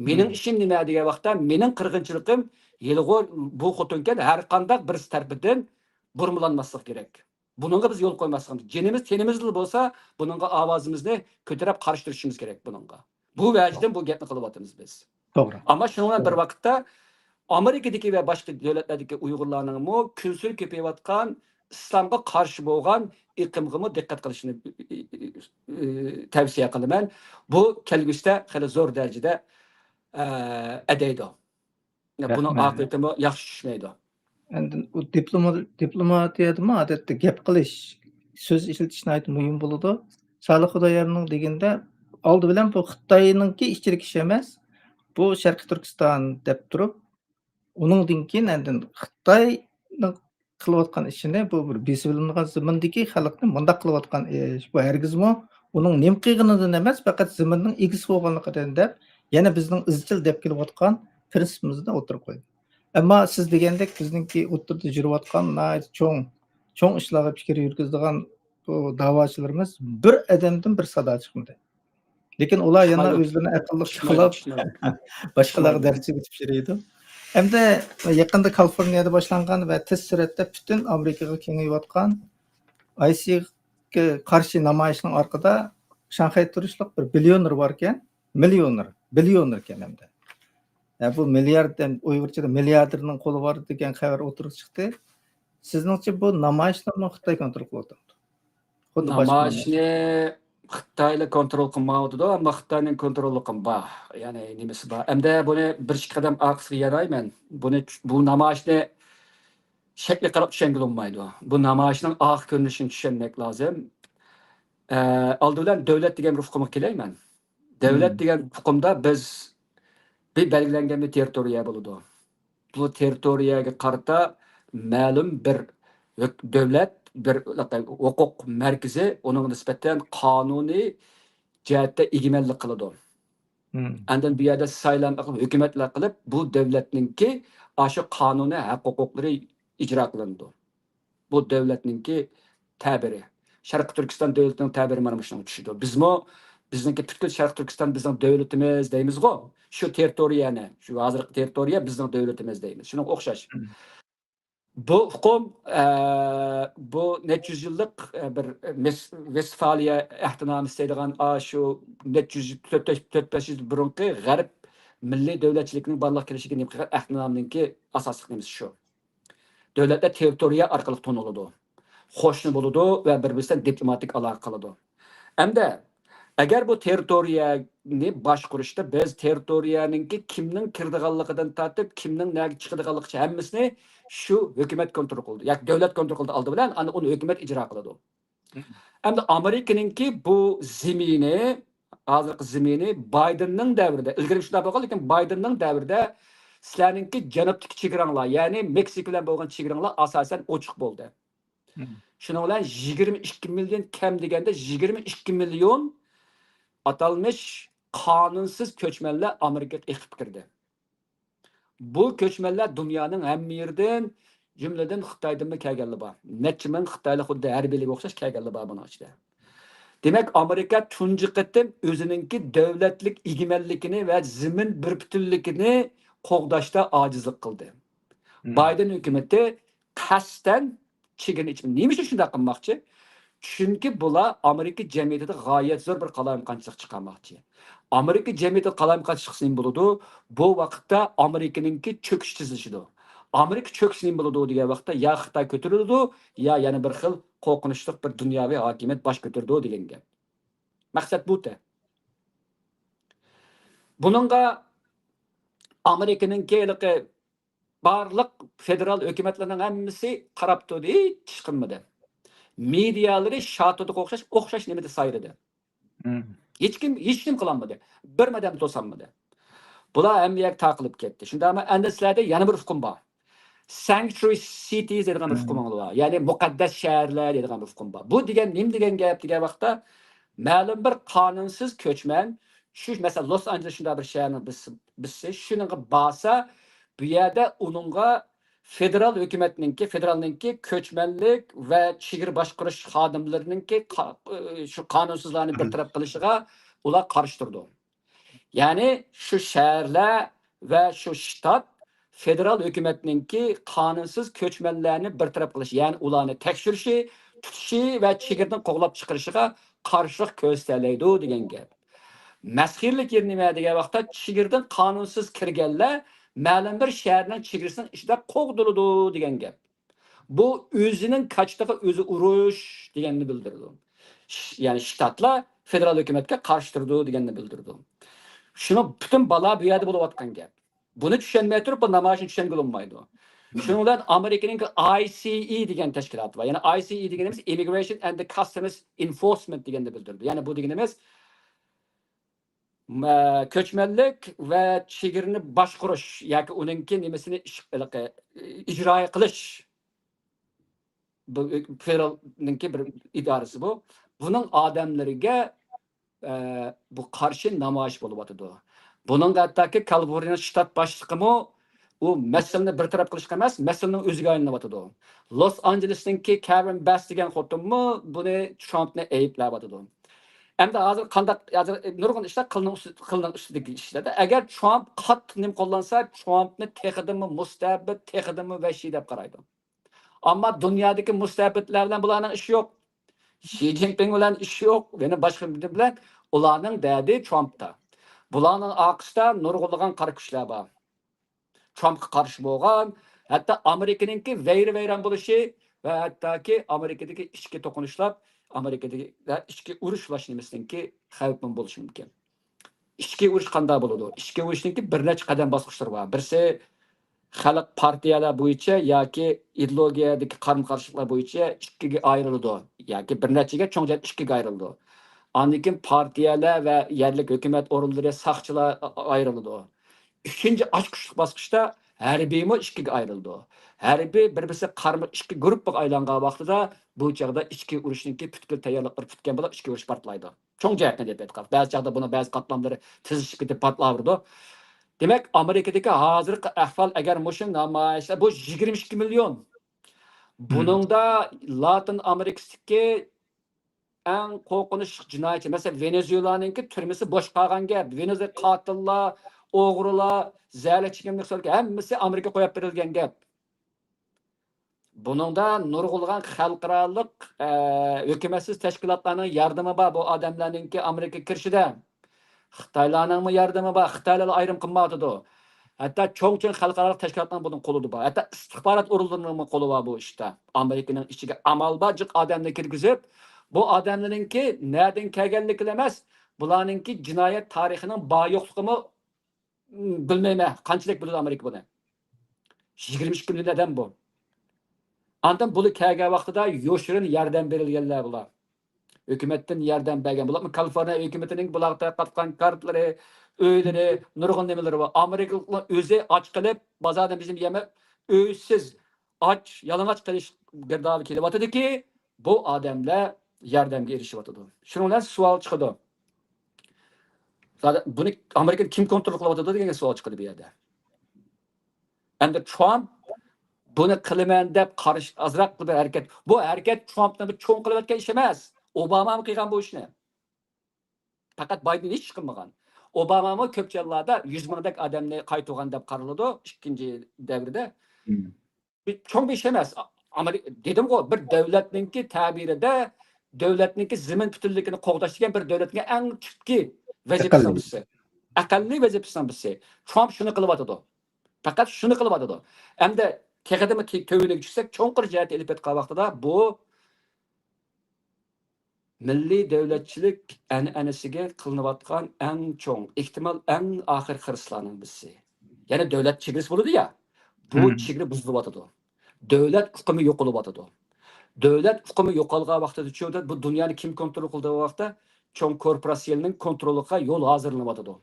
مېنىڭ مم. ئىشىم نېمە دېگەن ۋاقىتتا، مېنىڭ قىرغىنچىلىقىم ھېلىغۇ بۇ خوتۇنكەن ھەر قانداق بىرسى تەرىپىدىن بۇرمىلانماسلىقى كېرەك. بۇنىڭغا بىز يول قويماسلىقىمىز، جېنىمىز، تېنىمىزلا بولسا، بۇنىڭغا ئاۋازىمىزنى كۆتۈرۈپ قارشى تۇرۇشىمىز كېرەك بۇنىڭغا. بۇ ۋەجىدىن بۇ گەپنى قىلىۋاتىمىز بىز. توغرا. ئەمما شۇنىڭ بىلەن بىر توغرا. ۋاقىتتا، ئامېرىكىدىكى ۋە باشقا دۆلەتلەردىكى ئۇيغۇرلارنىڭمۇ كۈنسېرى كۆپىيىۋاتقان ئىسلامغا قارشى بولغان ئېقىمغىمۇ دىققەت قىلىشنى، ئى، ئى، ئى، تەۋسىيە قىلىمەن. بۇ كەلگۈسىدە خېلى زور دەرىجىدە، ئە، ئەدەيدۇ. بۇنىڭ رەھمەت. ئاقىۋىتىمۇ ياخشى چۈشمەيدۇ. ئاندىن ئۇ دىپلوما-، دىپلوماتىيەدىمۇ ئادەتتە گەپ قىلىش، سۆز ئىشلىتىش ناھايىتى مۇھىم بولىدۇ. سالىھ خۇدايارنىڭ دېگىنىدە، ئالدى بىلەن بۇ خىتاينىڭكى ئىچىدىكى ئىشى ئەمەس، بۇ شەرقىي تۈركىستان دەپ تۇرۇپ، ئۇنىڭدىن كېيىن ئاندىن خىتاينىڭ قىلىۋاتقان ئىشىنى، بۇ بىر بېسىۋېلىنغان زېمىندىكى خەلقنى مۇنداق قىلىۋاتقان ئىش، بۇ ھەرگىزمۇ ئۇنىڭ نېمە قىلغىنىدىن ئەمەس، پەقەت زېمىننىڭ ئىگىسى بولغانلىقىدىن دەپ، يەنە بىزنىڭ ئىزچىل دەپ كېلىۋاتقان پىرىنسىپىمىزنى ئوتتۇرىغا قويدى. ئەمما سىز دېگەندەك بىزنىڭكى ئوتتۇرىدا يۈرۈۋاتقان ناھايىتى چوڭ، چوڭ ئىشلارغا پىكىر يۈرگۈزىدىغان بۇ داۋاچىلىرىمىز بىر ئادەمدىن بىر سادا چىقمىدى. لېكىن ئۇلار يەنە چىقمايدۇ. ئۆزلىرىنى ئەقىللىق چىقمايدۇ، قىلىپ، چىقمايدۇ. باشقىلارغا چىقمايدۇ. دەرس ئۆگىتىپ يۈرىدۇ. ئەمدى يېقىندا كالىفورنىيەدە باشلانغان ۋە تېز سۈرئەتتە پۈتۈن ئامېرىكىغا كېڭىيىۋاتقان ئايسىغا قارشى نامايىشنىڭ ئارقىدا شاڭخەيدە تۇرۇشلۇق بىر بىليونېر باركەن، مىليونېر، بىليونېر ئىكەن ئەمدى. يا بۇ مىليارد، ئۇيغۇرچىدا مىلياردېرنىڭ قولى بار دېگەن خەۋەر ئوتتۇرىغا چىقتى. سىزنىڭچە بۇ نامايىشلارمۇ خىتاي كونترول قىلىۋاتامدۇ؟ خۇددى باشقا نامايىشنى خىتايلار كونترول قىلمايۋاتىدۇ، ئەمما خىتاينىڭ كونتروللۇقى بار. يەنى نېمىسى بار؟ ئەمدى بۇنى بىر ئىككى قەدەم ئارقىسىغا يانايمەن. بۇنى، بۇ نامايىشنى شەكلىگە قاراپ چۈشەنگىلى بولمايدۇ. بۇ نامايىشنىڭ ئارقا كۆرۈنۈشىنى چۈشەنمەك لازىم. ئە، ئالدى بىلەن دۆلەت دېگەن بىر ئۇقۇمغا كېلەي مەن. دۆلەت مم. دېگەن ئۇقۇمدا بىز بىر بەلگىلەنگەن بىر تېررىتورىيە بولىدۇ. بۇ تېررىتورىيەگە قارىتا مەلۇم بىر ھۆك-، دۆلەت، بىر ھوقۇق مەركىزى ئۇنىڭغا نىسبەتەن قانۇنىي جەھەتتە ئىگىمەنلىك قىلىدۇ. مم. ئاندىن بۇ يەردە سايلام قىلىپ، ھۆكۈمەتلەر قىلىپ، بۇ دۆلەتنىڭكى ئاشۇ قانۇنىي ھەق-ھوقۇقلىرى ئىجرا قىلىنىدۇ. بۇ دۆلەتنىڭكى تەبىرى. شەرقىي تۈركىستان دۆلىتىنىڭ تەبىرى مانا مۇشۇنىڭغا چۈشىدۇ. بىزمۇ، بىزنىڭكى پۈتكۈل شەرقىي تۈركىستان بىزنىڭ دۆلىتىمىز دەيمىزغۇ. شۇ تېررىتورىيەنى، شۇ ھازىرقى تېررىتورىيە بىزنىڭ دۆلىتىمىز دەيمىز. شۇنىڭغا ئوخشاش. مم. بۇ ئۇقۇم، ئە، بۇ نەچچە يۈز يىللىق، ئە، بىر مېس-، ۋېستفالىيە ئەھدىنامىسى دەيدىغان، ئا، شۇ نەچچە يۈز، تۆت، تۆت، بەش يۈز يىل بۇرۇنقى غەرب مىللىي دۆلەتچىلىكىنىڭ بارلىققا كېلىشىگە نېمە قىلغان ئەھدىنامىنىڭكى ئاساسلىق نېمىسى شۇ. دۆلەتلەر تېررىتورىيە ئارقىلىق تونۇلىدۇ، قوشنا بولىدۇ ۋە بىر-بىرسى بىلەن دىپلوماتىك ئالاقە قىلىدۇ. ئەمدى ئەگەر بۇ تېررىتورىيەنى باشقۇرۇشتا بىز تېررىتورىيەنىڭكى كىمنىڭ كىرىدىغانلىقىدىن تارتىپ، كىمنىڭ نەگە چىقىدىغانلىقىغىچە ھەممىسىنى شۇ ھۆكۈمەت كونترول قىلىدۇ ياكى دۆلەت كونترول قىلىدۇ ئالدى بىلەن، ئاندىن ئۇنى ھۆكۈمەت ئىجرا قىلىدۇ. ئەمدى ئامېرىكىنىڭكى بۇ زېمىنى، ھازىرقى زېمىنى بايدېننىڭ دەۋرىدە، ئىلگىرى شۇنداق بولغان، لېكىن بايدېننىڭ دەۋرىدە سىلەرنىڭكى جەنۇبتىكى چېگرىڭلار، يەنى مېكسىكا بىلەن بولغان چېگرىڭلار ئاساسەن ئوچۇق بولدى. مم. شۇنىڭ بىلەن يىگىرمە ئىككى مىليون، كەم دېگەندە يىگىرمە ئىككى مىليون ئاتالمىش قانۇنسىز كۆچمەنلەر ئامېرىكىغا ئېقىپ كىردى. بۇ كۆچمەنلەر دۇنيانىڭ ھەممە يېرىدىن جۈملىدىن خىتايدىنمۇ كەلگەنلەر بار. نەچچە مىڭ خىتايلار خۇددى ھەربىيلىك ئوخشاش كەلگەنلەر بار بۇنىڭ ئىچىدە. دېمەك، ئامېرىكا تۇنجى قېتىم ئۆزىنىڭكى دۆلەتلىك ئىگىمەنلىكىنى ۋە زېمىن بىر پۈتۈنلۈكىنى قوغداشتا ئاجىزلىق قىلدى. بايدېن ھۆكۈمىتى قەستەن چېگرىنى ئېچىپ، نېمە ئۈچۈن شۇنداق قىلماقچى؟ چۈنكى بۇلار ئامېرىكا جەمئىيىتىدە غايەت زور بىر قالايمىقانچىلىق چىقارماقچى. ئامېرىكا جەمئىيىتىدە قالايمىقانچىلىق چىقسا نېمە بولىدۇ؟ بۇ ۋاقىتتا ئامېرىكىنىڭكى چۆكۈشى تېزلىشىدۇ. ئامېرىكا چۆكسە نېمە بولىدۇ دېگەن ۋاقىتتا، يا خىتاي كۆتۈرۈلىدۇ، يا يەنە بىر خىل قورقۇنچلۇق بىر دۇنياۋى ھاكىمىيەت باش كۆتۈرىدۇ دېگەن گەپ. مەقسەت بۇ تە. بۇنىڭغا ئامېرىكىنىڭكى ھېلىقى بارلىق فېدېرال ھۆكۈمەتلەرنىڭ ھەممىسى قاراپ تۇردى، ھېچ ئىش قىلمىدى. مېدىيالىرى شاتۇدىغا ئوخشاش، ئوخشاش نېمىدە سايرىدى. ھېچكىم، ھېچكىم قىلالمىدى. بىر ئادەم توسالمىدى. بۇلار ھەممە يەرگە تارقىلىپ كەتتى. شۇنداقمۇ ئەندە سىلەردە يەنە بىر ئۇقۇم بار. سانكچۇرى سىتىز دەيدىغان بىر ئۇقۇمىڭىز بار. يەنى مۇقەددەس شەھەرلەر دەيدىغان بىر ئۇقۇم بار. بۇ دېگەن نېمە دېگەن گەپ دېگەن ۋاقىتتا، مەلۇم بىر قانۇنسىز كۆچمەن، شۇ مەسىلەن، لوس ئانژېلېس شۇنداق بىر شەھەرنىڭ بىرسى، بىرسى شۇنىڭغا بارسا، بۇ يەردە ئۇنىڭغا فېدېرال ھۆكۈمەتنىڭكى، فېدېرالنىڭكى كۆچمەنلىك ۋە چېگرا باشقۇرۇش خادىملىرىنىڭكى قا-، شۇ قانۇنسىزلارنى بىر تەرەپ قىلىشىغا ئۇلار قارشى تۇرىدۇ. يەنى شۇ شەھەرلەر ۋە شۇ شتات فېدېرال ھۆكۈمەتنىڭكى قانۇنسىز كۆچمەنلەرنى بىر تەرەپ قىلىش، يەنى ئۇلارنى تەكشۈرۈشى، تۇتۇشى ۋە چېگرىدىن قوغلاپ چىقىرىشىغا قارشىلىق كۆرسىتەلەيدۇ دېگەن گەپ. مەسخىرىلىك يېرى نېمە دېگەن ۋاقىتتا، چېگرىدىن قانۇنسىز كىرگەنلەر مەلۇم بىر شەھەرنىڭ چېگرىسىنىڭ ئىچىدە قوغدىلىدۇ دېگەن گەپ. بۇ ئۆزىنىڭ كاچىتىغا ئۆزى ئۇرۇش دېگەننى بىلدۈرىدۇ. ش-، يەنى شتاتلار فېدېرال ھۆكۈمەتكە قارشى تۇرىدۇ دېگەننى بىلدۈرىدۇ. شۇنىڭ پۈتۈن بالا بۇ يەردە بولۇۋاتقان گەپ. بۇنى چۈشەنمەي تۇرۇپ، بۇ نامايىشنى چۈشەنگىلى بولمايدۇ. شۇنىڭ بىلەن ئامېرىكىنىڭ ئاي سى ئى دېگەن تەشكىلاتى بار. يەنى ئاي سى ئى دېگىنىمىز Immigration and Customs Enforcement دېگەننى بىلدۈرىدۇ. يەنى بۇ دېگىنىمىز، مە-، كۆچمەنلىك ۋە چېگرىنى باشقۇرۇش ياكى ئۇنىڭكى نېمىسىنى ئىش-، ھېلىقى، ئىجرا قىلىش، بۇ فېدېرالنىڭكى بىر ئىدارىسى بۇ. بۇنىڭ ئادەملىرىگە، ئە، بۇ قارشى نامايىش بولۇۋاتىدۇ. بۇنىڭغا ھەتتاكى كالىفورنىيە شتات باشلىقىمۇ ئۇ مەسىلىنى بىر تەرەپ قىلىشقا ئەمەس، مەسىلىنىڭ ئۆزىگە ئايلىنىۋاتىدۇ. لوس ئانژېلېسنىڭكى كارېن بەس دېگەن خوتۇنمۇ بۇنى ترامپنى ئەيىبلەۋاتىدۇ. ئەمدى ھازىر قانداق، ھازىر نۇرغۇن ئىشلار قىلنىڭ ئۈستى، قىلنىڭ ئۈستىدىكى ئىشلاردا. ئەگەر ترامپ قاتتىق نېمە قوللانسا، ترامپنى تېخىدىنمۇ مۇستەبىت، تېخىدىنمۇ ۋەھشىي دەپ قارايدۇ. ئەمما دۇنيادىكى مۇستەبىتلەر بىلەن بۇلارنىڭ ئىشى يوق. شى جىنپىڭ بىلەن ئىشى يوق، يەنە باشقا بىر بىلەن، ئۇلارنىڭ دەردى ترامپتا. بۇلارنىڭ ئارقىسىدا نۇرغۇنلىغان قارا كۈچلەر بار. ترامپقا قارشى بولغان، ھەتتا ئامېرىكىنىڭكى ۋەيران-ۋەيران بولۇشى ۋە ھەتتاكى ئامېرىكىدىكى ئىچكى توقۇنۇشلار، ئامېرىكىدىكى ئىچكى ئۇرۇش بولۇش نېمىسىنىڭكى خەۋپىمۇ بولۇشى مۇمكىن. ئىچكى ئۇرۇش قانداق بولىدۇ؟ ئىچكى ئۇرۇشنىڭكى بىر نەچچە قەدەم باسقۇچلىرى بار. بىرسى، خەلق پارتىيەلەر بويىچە ياكى ئىدېئولوگىيەدىكى قارىمۇ قارشىلىقلار بويىچە ئىككىگە ئايرىلىدۇ. ياكى بىر نەچچىگە چوڭ جەمئىيەت ئىككىگە ئايرىلىدۇ. ئاندىن كېيىن پارتىيەلەر ۋە يەرلىك ھۆكۈمەت ئورۇنلىرى، ساقچىلار ئايرىلىدۇ. ئۈچىنچى ئاچقۇچلۇق باسقۇچتا ھەربىيمۇ ئىككىگە ئايرىلىدۇ. ھەربىي بىر-بىرسى قارمۇ ئىككى گۇرۇپپىغا ئايلانغان ۋاقتىدا بۇ چاغدا ئىچكى ئۇرۇشنىڭكى پۈتكۈل تەييارلىقلىرى پۈتكەن بولۇپ، ئىچكى ئۇرۇش پارتلايدۇ. چوڭ جەھەتتىن دەپ ئېيتقان، بەزى چاغدا بۇنىڭ بەزى قاتلاملىرى تېزلىشىپ كېتىپ پارتلاۋېرىدۇ. دېمەك، ئامېرىكىدىكى ھازىرقى ئەھۋال، ئەگەر مۇشۇ نامايىشلار، بۇ يىگىرمە ئىككى مىليون. بۇنىڭدا لاتىن ئامېرىكىسىدىكى ئەڭ قورقۇنچلۇق جىنايەتچى، مەسىلەن، ۋېنېزۇېلانىڭكى تۈرمىسى بوش قالغان گەپ. ۋېنېزۇېلا قاتىللار، ئوغرىلار، زەھەرلىك ئىچكىرىلىك ھەممىسى ئامېرىكىغا قويۇپ بېرىلگەن گەپ. بۇنىڭدا نۇرغۇنلىغان خەلقئارالىق، ئە، ھۆكۈمەتسىز تەشكىلاتلارنىڭ ياردىمى بار بۇ ئادەملەرنىڭكى ئامېرىكىغا كىرىشىدە. خىتايلارنىڭمۇ ياردىمى بار. خىتايلار ئايرىم قىلمايۋاتىدۇ. ھەتتا چوڭ-چوڭ خەلقئارالىق تەشكىلاتنىڭ بۇنىڭ قولىدا بار. ھەتتا ئىستىخبارات ئورۇنلىرىنىڭمۇ قولى بار بۇ ئىشتا. ئامېرىكىنىڭ ئىچىگە ئامال بار جىق ئادەمنى كىرگۈزۈپ، بۇ ئادەملەرنىڭكى نەدىن كەلگەنلىكى ئەمەس، بۇلارنىڭكى جىنايەت تارىخىنىڭ بار يوقلۇقىمۇ، م، بىلمەيمەن. قانچىلىك بىلىدۇ ئامېرىكا بۇنى؟ يىگىرمە ئىككى مىليون ئادەم بۇ. ئاندىن بۇلار كەلگەن ۋاقتىدا يوشۇرۇن ياردەم بېرىلگەنلەر بۇلار. ھۆكۈمەتتىن ياردەم بەرگەن. بۇلارمۇ كالىفورنىيە ھۆكۈمىتىنىڭ بۇلارغا تارقاتقان كارتىلىرى، ئۆيلىرى، نۇرغۇن نېمىلىرى بار. ئامېرىكىلىقلار ئۆزى ئاچ قېلىپ، بازاردىن بېزىم يېمەپ، ئۆيسىز، ئاچ، يالىڭاچ قېلىش گىردابى كېلىۋاتىدۇكى، بۇ ئادەملەر ياردەمگە ئېرىشىۋاتىدۇ. شۇنىڭ بىلەن سوئال چىقىدۇ. زادى بۇنى ئامېرىكىدا كىم كونترول قىلىۋاتىدۇ دېگەن سوئال چىقىدۇ بۇ يەردە. ئەمدى ترامپ بۇنى قىلىمەن دەپ قارشى ئازراق بىر ھەرىكەت. بۇ ھەرىكەت ترامپنىڭ بىر چوڭ قىلىۋەتكەن ئىشى ئەمەس. ئوبامامۇ قىلغان بۇ ئىشنى. پەقەت بايدېن ھېچ قىلمىغان. ئوبامامۇ كۆپ جايلاردا يۈز مىڭدەك ئادەمنى قايتۇرغان دەپ قارىلىدۇ ئىككىنچى دەۋردە. بىر چوڭ بىر ئىش ئەمەس. ئامېرىكا، دېدىمغۇ، بىر دۆلەتنىڭكى تەبىرىدە دۆلەتنىڭكى زېمىن پۈتۈنلۈكىنى قوغداش دېگەن بىر دۆلەتنىڭ ئەڭ تۈپكى ۋەزىپىسىنىڭ بىرسى. ئەقەللىي ۋەزىپىسىنىڭ بىرسى. ترامپ شۇنى قىلىۋاتىدۇ. پەقەت شۇنى قىلىۋاتىدۇ. ئەمدى تېخىدىمۇ تۆۋىنىگە چۈشسەك، چوڭقۇر جەھەتتە ئېلىپ كەتكەن ۋاقتىدا بۇ مىللىي دۆلەتچىلىك ئەنئەنىسىگە قىلىنىۋاتقان ئەڭ چوڭ، ئېھتىمال ئەڭ ئاخىرقى خىرىسلارنىڭ بىرسى. يەنى دۆلەت چېگرىسى بولىدۇ يا، بۇ چېگرا بۇزۇلۇۋاتىدۇ. دۆلەت ئۇقۇمى يوقىلىۋاتىدۇ. دۆلەت ئۇقۇمى يوقالغان ۋاقتىدا چۈ-، بۇ دۇنيانى كىم كونترول قىلىدىغان ۋاقىتتا چوڭ كورپوراتسىيەلەرنىڭ كونترولىغا يول ھازىرلىنىۋاتىدۇ.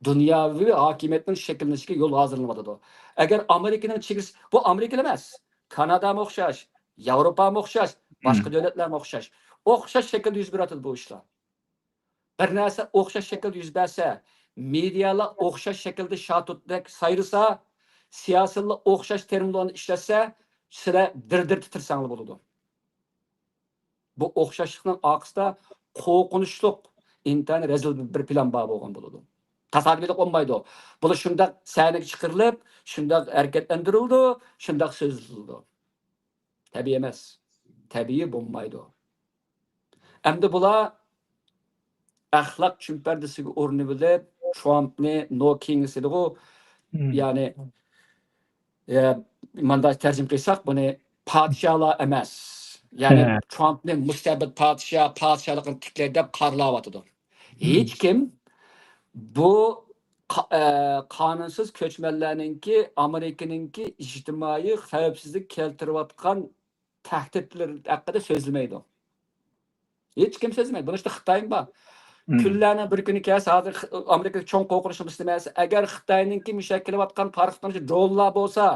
دۇنياۋى ھاكىمىيەتنىڭ شەكىللىنىشىگە يول ھازىرلىنىۋاتىدۇ. ئەگەر ئامېرىكىنىڭ چېگرىسى، بۇ ئامېرىكىلا ئەمەس، كانادامۇ ئوخشاش، ياۋروپامۇ ئوخشاش، باشقا دۆلەتلەرمۇ ئوخشاش. ئوخشاش شەكىلدە يۈز بېرىۋاتىدۇ بۇ ئىشلار. بىر نەرسە ئوخشاش شەكىلدە يۈز بەرسە، مېدىيالار ئوخشاش شەكىلدە شاتۇتتەك سايرىسا، سىياسىيونلار ئوخشاش تېرمىنلارنى ئىشلەتسە، سىلەر دىر-دىر تىترىسەڭلار بولىدۇ. بۇ ئوخشاشلىقنىڭ ئارقىسىدا قورقۇنچلۇق، ئىنتايىن رەزىل بىر پىلان بار بولغان بولىدۇ. تاسادىپىيلىق بولمايدۇ. بۇلار شۇنداق سەھنىگە چىقىرىلىپ، شۇنداق ھەرىكەتلەندۈرۈلىدۇ، شۇنداق سۆزلىنىدۇ. تەبىئىي ئەمەس. تەبىئىي بولمايدۇ. ئەمدى بۇلار ئەخلاق چۈمپەردىسىگە ئورىنىۋېلىپ، ترامپنى نو كىنگس دېدىغۇ، يەنى، ئە، مۇنداق تەرجىمە قىلساق، بۇنى پادىشاھلار ئەمەس. يەنى ترامپنى مۇستەبىت پادىشاھ، پادىشاھلىقنى تىكلەيدۇ دەپ قارىلاۋاتىدۇ. ھېچكىم بۇ قا-، ئە، قانۇنسىز كۆچمەنلەرنىڭكى ئامېرىكىنىڭكى ئىجتىمائىي خەۋپسىزلىك كەلتۈرۈۋاتقان تەھدىتلىرى ھەققىدە سۆزلىمەيدۇ. ھېچكىم سۆزلىمەيدۇ. بۇنىڭ ئىچىدە خىتايمۇ بار. كۈنلەرنىڭ بىر كۈنى كەلسە، ھازىر خ-، ئامېرىكىدا چوڭ قورقۇنچنىڭ بىرسى نېمە دېسە، ئەگەر خىتاينىڭكى مۇشەككىلى ئاتقان پارخوتنىڭ ئىچىدە درونلار بولسا،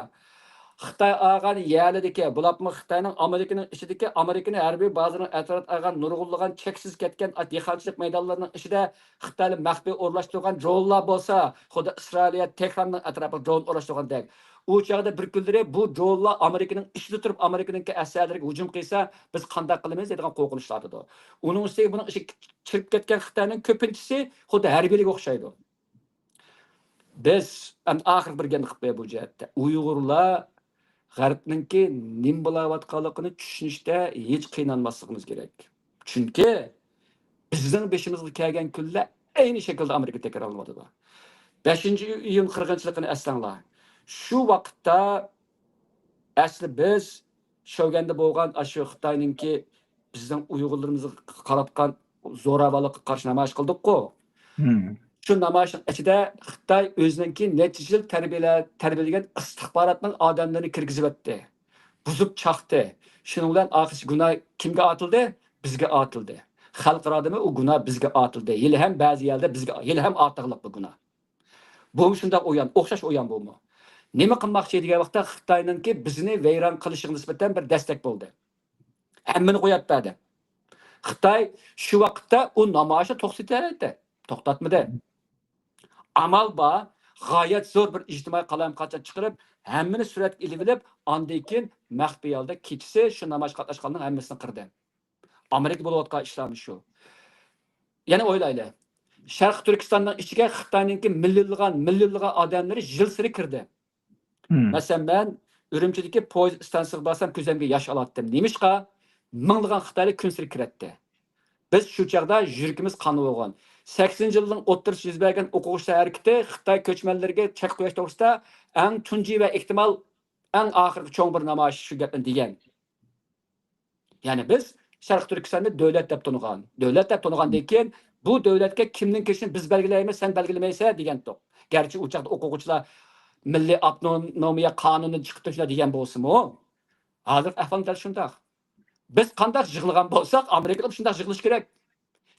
خىتاي ئالغان يەرلىرىدىكى، بولۇپمۇ خىتاينىڭ ئامېرىكىنىڭ ئىچىدىكى، ئامېرىكىنىڭ ھەربىي بازىلىرىنىڭ ئەتراپىدا ئالغان نۇرغۇنلىغان چەكسىز كەتكەن دېھقانچىلىق مەيدانلىرىنىڭ ئىچىدە خىتايلار مەخپىي ئورۇنلاشتۇرغان درونلار بولسا، خۇددى ئىسرائىلىيە تېھراننىڭ ئەتراپىغا درون ئورۇنلاشتۇرغاندەك، ئۇ چاغدا بىر كۈنلىرى بۇ درونلار ئامېرىكىنىڭ ئىچىدە تۇرۇپ ئامېرىكىنىڭكى ئەسكەرلىرىگە ھۇجۇم قىلسا، بىز قانداق قىلىمىز دەيدىغان قورقۇنچلار ئاتىدۇ. ئۇنىڭ ئۈستىگە بۇنىڭ ئىچىگە كىرىپ كەتكەن خىتاينىڭ كۆپىنچىسى خۇددى ھەربىيلەرگە ئوخشايدۇ. بىز ئەمدى ئاخىرقى بىر گەپنى قىلىپ قوياي بۇ جەھەتتە. ئۇيغۇرلار غەربنىڭكى نېمە بولاۋاتقانلىقىنى چۈشىنىشتە ھېچ قىينالماسلىقىمىز كېرەك. چۈنكى بىزنىڭ بېشىمىزغا كەلگەن كۈنلەر ئەينى شەكىلدە ئامېرىكىدا تەكرارلىنىۋاتىدۇ. بەشىنچى ئىيۇن قىرغىنچىلىقىنى ئەسلەڭلار. شۇ ۋاقىتتا ئەسلى بىز شۆگەندە بولغان ئاشۇ خىتاينىڭكى بىزنىڭ ئۇيغۇرلىرىمىزغا قاراتقان زوراۋانلىققا قارشى نامايىش قىلدۇققۇ. شۇ نامايىشنىڭ ئىچىدە خىتاي ئۆزىنىڭكى نەچچە يىل تەربىيەلە-، تەربىيەلىگەن ئىستىخباراتنىڭ ئادەملىرىنى كىرگۈزۈۋەتتى. بۇزۇپ چاقتى. شۇنىڭ بىلەن ئاخىرسى گۇناھ كىمگە ئارتىلدى؟ بىزگە ئارتىلدى. خەلقئارادىمۇ ئۇ گۇناھ بىزگە ئارتىلدى. ھېلىھەم بەزى يەردە بىزگە، ھېلىھەم ئارتىغلىق بۇ گۇناھ. بۇمۇ شۇنداق ئويۇن، ئوخشاش ئويۇن بۇمۇ. نېمە قىلماقچى دېگەن ۋاقىتتا خىتاينىڭكى بىزنى ۋەيران قىلىشىغا نىسبەتەن بىر دەستەك بولدى. ھەممىنى قويۇپ بەردى. خىتاي شۇ ۋاقىتتا ئۇ نامايىشنى توختىتەلەيتتى. توختاتمىدى. ئامال بار، غايەت زور بىر ئىجتىمائىي قالايمىقانچىلىق چىقىرىپ، ھەممىنى سۈرەتكە ئېلىۋېلىپ، ئاندىن كېيىن مەخپىي ھالدا كېچىسى شۇ نامايىشقا قاتناشقانلارنىڭ ھەممىسىنى قىردى. ئامېرىكا بولۇۋاتقان ئىشلارمۇ شۇ. يەنە ئويلايلى. شەرقىي تۈركىستاننىڭ ئىچىگە خىتاينىڭكى مىليونلىغان، مىليونلىغان ئادەملىرى يىلسېرى كىردى. مەسىلەن، مەن ئۈرۈمچىدىكى پويىز ئىستانسىسىغا بارسام، كۆزۈمگە ياش ئالاتتىم. نېمىشقا؟ مىڭلىغان خىتايلار كۈنسېرى كىرەتتى. بىز شۇ چاغدا يۈرىكىمىز قانىۋالغان. سەكسىنىنچى يىلنىڭ ئوتتۇرىسىدا يۈز بەرگەن ئوقۇغۇچىلار ھەرىكىتى خىتاي كۆچمەنلىرىگە چەك قويۇش توغرىسىدا ئەڭ تۇنجى ۋە ئېھتىمال ئەڭ ئاخىرقى چوڭ بىر نامايىش شۇ گەپنى دېگەن. يەنى بىز شەرقىي تۈركىستاننى دۆلەت دەپ تونۇغان. دۆلەت دەپ تونۇغاندىن كېيىن، بۇ دۆلەتكە كىمنىڭ كىرىشىنى بىز بەلگىلەيمىز، سەن بەلگىلىمەيسەن دېگەنتۇق. گەرچە ئۇ چاغدا ئوقۇغۇچىلار مىللىي ئاپتونومىيە قانۇنىنى چىقىپ تۇرۇشلا دېگەن بولسىمۇ، ھازىرقى ئەھۋال دەل شۇنداق. بىز قانداق يىغلىغان بولساق، ئامېرىكىلىق شۇنداق يىغلىشى كېرەك.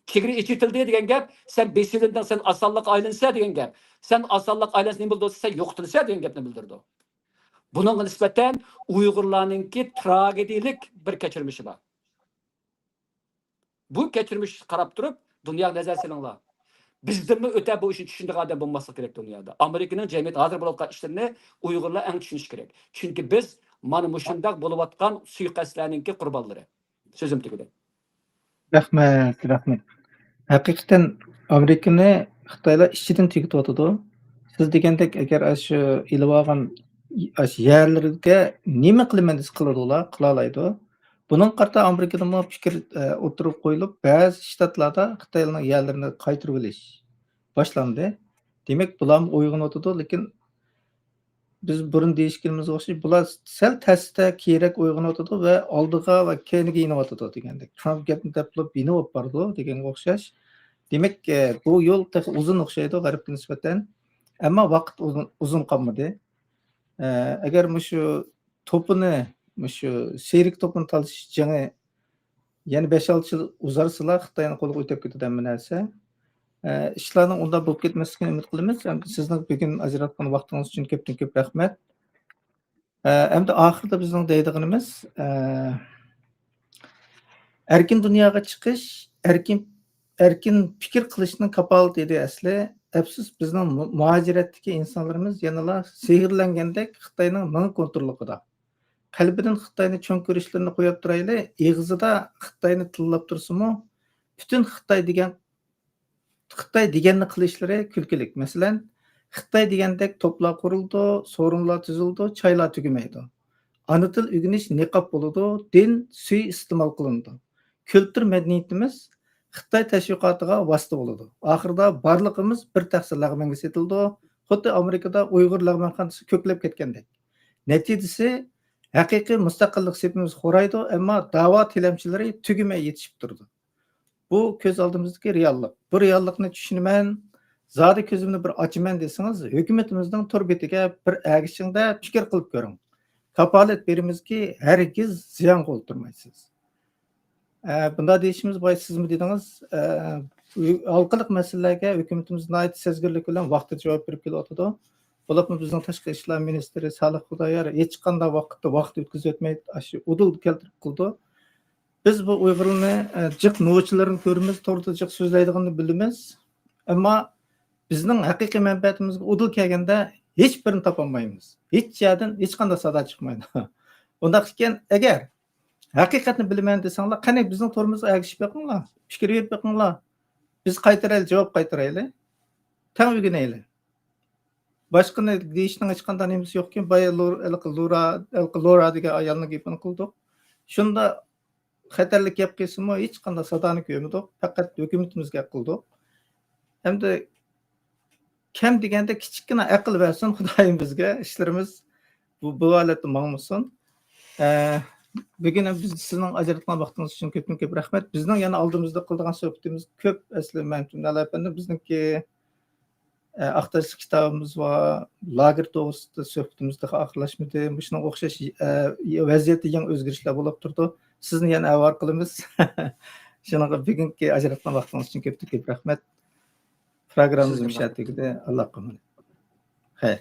چېگرا ئېچىۋېتىلدى دېگەن گەپ، سەن بېسىۋېلىندىڭ، سەن ئاسانلىققا ئايلىنىسەن دېگەن گەپ. سەن ئاسانلىققا ئايلانسا نېمە بولىدۇ دېسە، سەن يوقىتىلىسەن دېگەن گەپنى بىلدۈرىدۇ. بۇنىڭغا نىسبەتەن ئۇيغۇرلارنىڭكى تراگېدىيىلىك بىر كەچۈرمىشى بار. بۇ كەچۈرمىشكە قاراپ تۇرۇپ، دۇنياغا نەزەر سېلىڭلار. بىزدىنمۇ ئۆتە بۇ ئىشنى چۈشىنىدىغان ئادەم بولماسلىق كېرەك دۇنيادا. ئامېرىكىنىڭ جەمئىيەتتە ھازىر بولۇۋاتقان ئىشلىرىنى ئۇيغۇرلار ئەڭ چۈشىنىشى كېرەك. چۈنكى بىز مانا مۇشۇنداق بولۇۋاتقان سۇيىقەستلەرنىڭكى قۇربانلىرى. سۆزۈم تۈگىدى. رەھمەت، رەھمەت. ھەقىقەتەن ئامېرىكىنى خىتايلار ئىچىدىن تۈگىتىۋاتىدۇ. سىز دېگەندەك، ئەگەر ئاشۇ ئېلىۋالغان ئاشۇ يەرلىرىگە نېمە قىلىمەن دېسە قىلىدۇ ئۇلار، قىلالايدۇ. بۇنىڭغا قارىتا ئامېرىكىدىمۇ پىكىر، ئە، ئوتتۇرىغا قويۇلۇپ، بەزى شتاتلاردا خىتايلارنىڭ يەرلىرىنى قايتۇرۇۋېلىش باشلاندى. دېمەك، بۇلارمۇ ئويغىنىۋاتىدۇ، لېكىن بىز بۇرۇن دېيىشكىنىمىزگە ئوخشاش، بۇلار سەل تەستە كېيىنرەك ئويغىنىۋاتىدۇ ۋە ئالدىغا ۋە كەينىگە يېنىۋاتىدۇ دېگەندەك. ترامپ گەپنى دەپ تۇرۇپ يېنىۋاپ بارىدۇ دېگەنگە ئوخشاش. دېمەك، ئە، بۇ يول تېخى ئۇزۇن ئوخشايدۇ غەربكە نىسبەتەن. ئەمما ۋاقىت ئۇزۇن، ئۇزۇن قالمىدى. ئە، ئەگەر مۇشۇ توپىنى، مۇشۇ سېرىك توپىنى تالىشىش جېڭى يەنە بەش-ئالتە يىل ئۇزارسىلا، خىتاينىڭ قولىغا ئۆتۈپ كېتىدۇ ھەممە نەرسە. ئە، ئىشلارنىڭ ئۇنداق بولۇپ كەتمەسلىكىنى ئۈمىد قىلىمىز. ھەم سىزنىڭ بۈگۈن ئاجراتقان ۋاقتىڭىز ئۈچۈن كۆپتىن كۆپ رەھمەت. ئە، ئەمدى ئاخىرىدا بىزنىڭ دەيدىغىنىمىز، ئە، ئەركىن دۇنياغا چىقىش، ئەركىن، ئەركىن پىكىر قىلىشنىڭ كاپالىتى ئىدى ئەسلى. ئەپسۇس، بىزنىڭ مۇ-، مۇھاجىرەتتىكى ئىنسانلىرىمىز يەنىلا سېھىرلەنگەندەك خىتاينىڭ مېڭە كونتروللۇقىدا. قەلبىدىن خىتاينى چوڭ كۆرۈشلىرىنى قويۇپ تۇرايلى، ئېغىزىدا خىتاينى تىللاپ تۇرسىمۇ، پۈتۈن خىتاي دېگەن، خىتاي دېگەننى قىلىشلىرى كۈلكىلىك. مەسىلەن، خىتاي دېگەندەك توپلار قۇرۇلىدۇ، سورۇنلار تۈزۈلىدۇ، چايلار تۈگىمەيدۇ. ئانا تىل ئۆگىنىش نىقاب بولىدۇ، دىن سۈيى ئىستېمال قىلىنىدۇ. كۈلتۈر مەدەنىيىتىمىز خىتاي تەشۋىقاتىغا ۋاسىتە بولىدۇ. ئاخىرىدا بارلىقىمىز بىر تەخسە لەغمەنگە سېتىلىدۇ، خۇددى ئامېرىكىدا ئۇيغۇر لەغمەنخانىسى كۆكلەپ كەتكەندەك. نەتىجىسى، ھەقىقىي مۇستەقىللىق سېپىمىز خورايدۇ، ئەمما داۋا تىلەمچىلىرى تۈگىمەي يېتىشىپ تۇرىدۇ. بۇ كۆز ئالدىمىزدىكى رېئاللىق. بۇ رېئاللىقنى چۈشىنىمەن، زادى كۆزۈمنى بىر ئاچىمەن دېسىڭىز، ھۆكۈمىتىمىزنىڭ تور بېتىگە بىر ئەگىشىڭدە پىكىر قىلىپ كۆرۈڭ. كاپالەت بېرىمىزكى، ھەرگىز زىيانغا ئولتۇرمايسىز. ئە، بۇنداق دېيىشىمىز، بايا سىزمۇ دېدىڭىز، ئە، ھالقىلىق مەسىلىلەرگە ھۆكۈمىتىمىز ناھايىتى سەزگۈرلۈك بىلەن ۋاقتىدا جاۋاب بېرىپ كېلىۋاتىدۇ. بولۇپمۇ بىزنىڭ تاشقى ئىشلار مىنىستىرى سالىھ خۇدايار ھېچقانداق ۋاقىتتا ۋاقىت ئۆتكۈزۈۋەتمەي، ئاشۇ ئۇدۇل كەلتۈرۈپ قىلىدۇ. بىز بۇ ئۇيغۇرنى، ئە، جىق نوچىلىرىنى كۆرىمىز، توغرىدا جىق سۆزلەيدىغىنىنى بىلىمىز. ئەمما بىزنىڭ ھەقىقىي مەنپەئەتىمىزگە ئۇدۇل كەلگەندە ھېچ بىرىنى تاپالمايمىز. ھېچ يەردىن ھېچقانداق سادا چىقمايدۇ. ئۇنداق ئىكەن، ئەگەر ھەقىقەتنى بىلىمەن دېسەڭلار، قېنى بىزنىڭ تورىمىزغا ئەگىشىپ بېقىڭلار، پىكىر يۈرۈپ بېقىڭلار. بىز قايتۇرايلى، جاۋاب قايتۇرايلى. تەڭ ئۆگىنەيلى. باشقىنى دېيىشنىڭ ھېچقانداق نېمىسى يوقكەن. بايا لور-، ھېلىقى لورا، ھېلىقى لورا دېگەن ئايالنىڭ گېپىنى قىلدۇق. شۇنداق خەتەرلىك گەپ قىلسىمۇ، ھېچقانداق سادانى كۆرمىدۇق. پەقەت ھۆكۈمىتىمىزگە قىلدۇق. ئەمدى كەم دېگەندە كىچىككىنە ئەقىل بەرسۇن خۇدايىم بىزگە، ئىشلىرىمىز بۇ، بۇ ھالەتتە ماڭمىسۇن. ئە، بۈگۈن بىز سىزنىڭ ئاجراتقان ۋاقتىڭىز ئۈچۈن كۆپتىن كۆپ رەھمەت. بىزنىڭ يەنە ئالدىمىزدا قىلىدىغان سۆھبىتىمىز كۆپ. ئەسلى مەمتىمىن ئەپەندى، بىزنىڭكى، ئە، ئاختاش كىتابىمىز بار، لاگېر توغرىسىدا سۆھبىتىمىز تېخى ئاخىرلاشمىدى. مۇشۇنىڭغا ئوخشاش، ئە، ۋەزىيەتتە يېڭى ئۆزگىرىشلەر بولۇپ تۇرىدۇ. سىزنى يەنە ئەۋەر قىلىمىز. شۇنىڭغا بۈگۈنكى ئاجراتقان ۋاقتىڭىز ئۈچۈن كۆپتىن كۆپ رەھمەت. پروگراممىمىز مۇشۇ يەردە تۈگىدى. ئاللاھقا ئامانەت. خەير.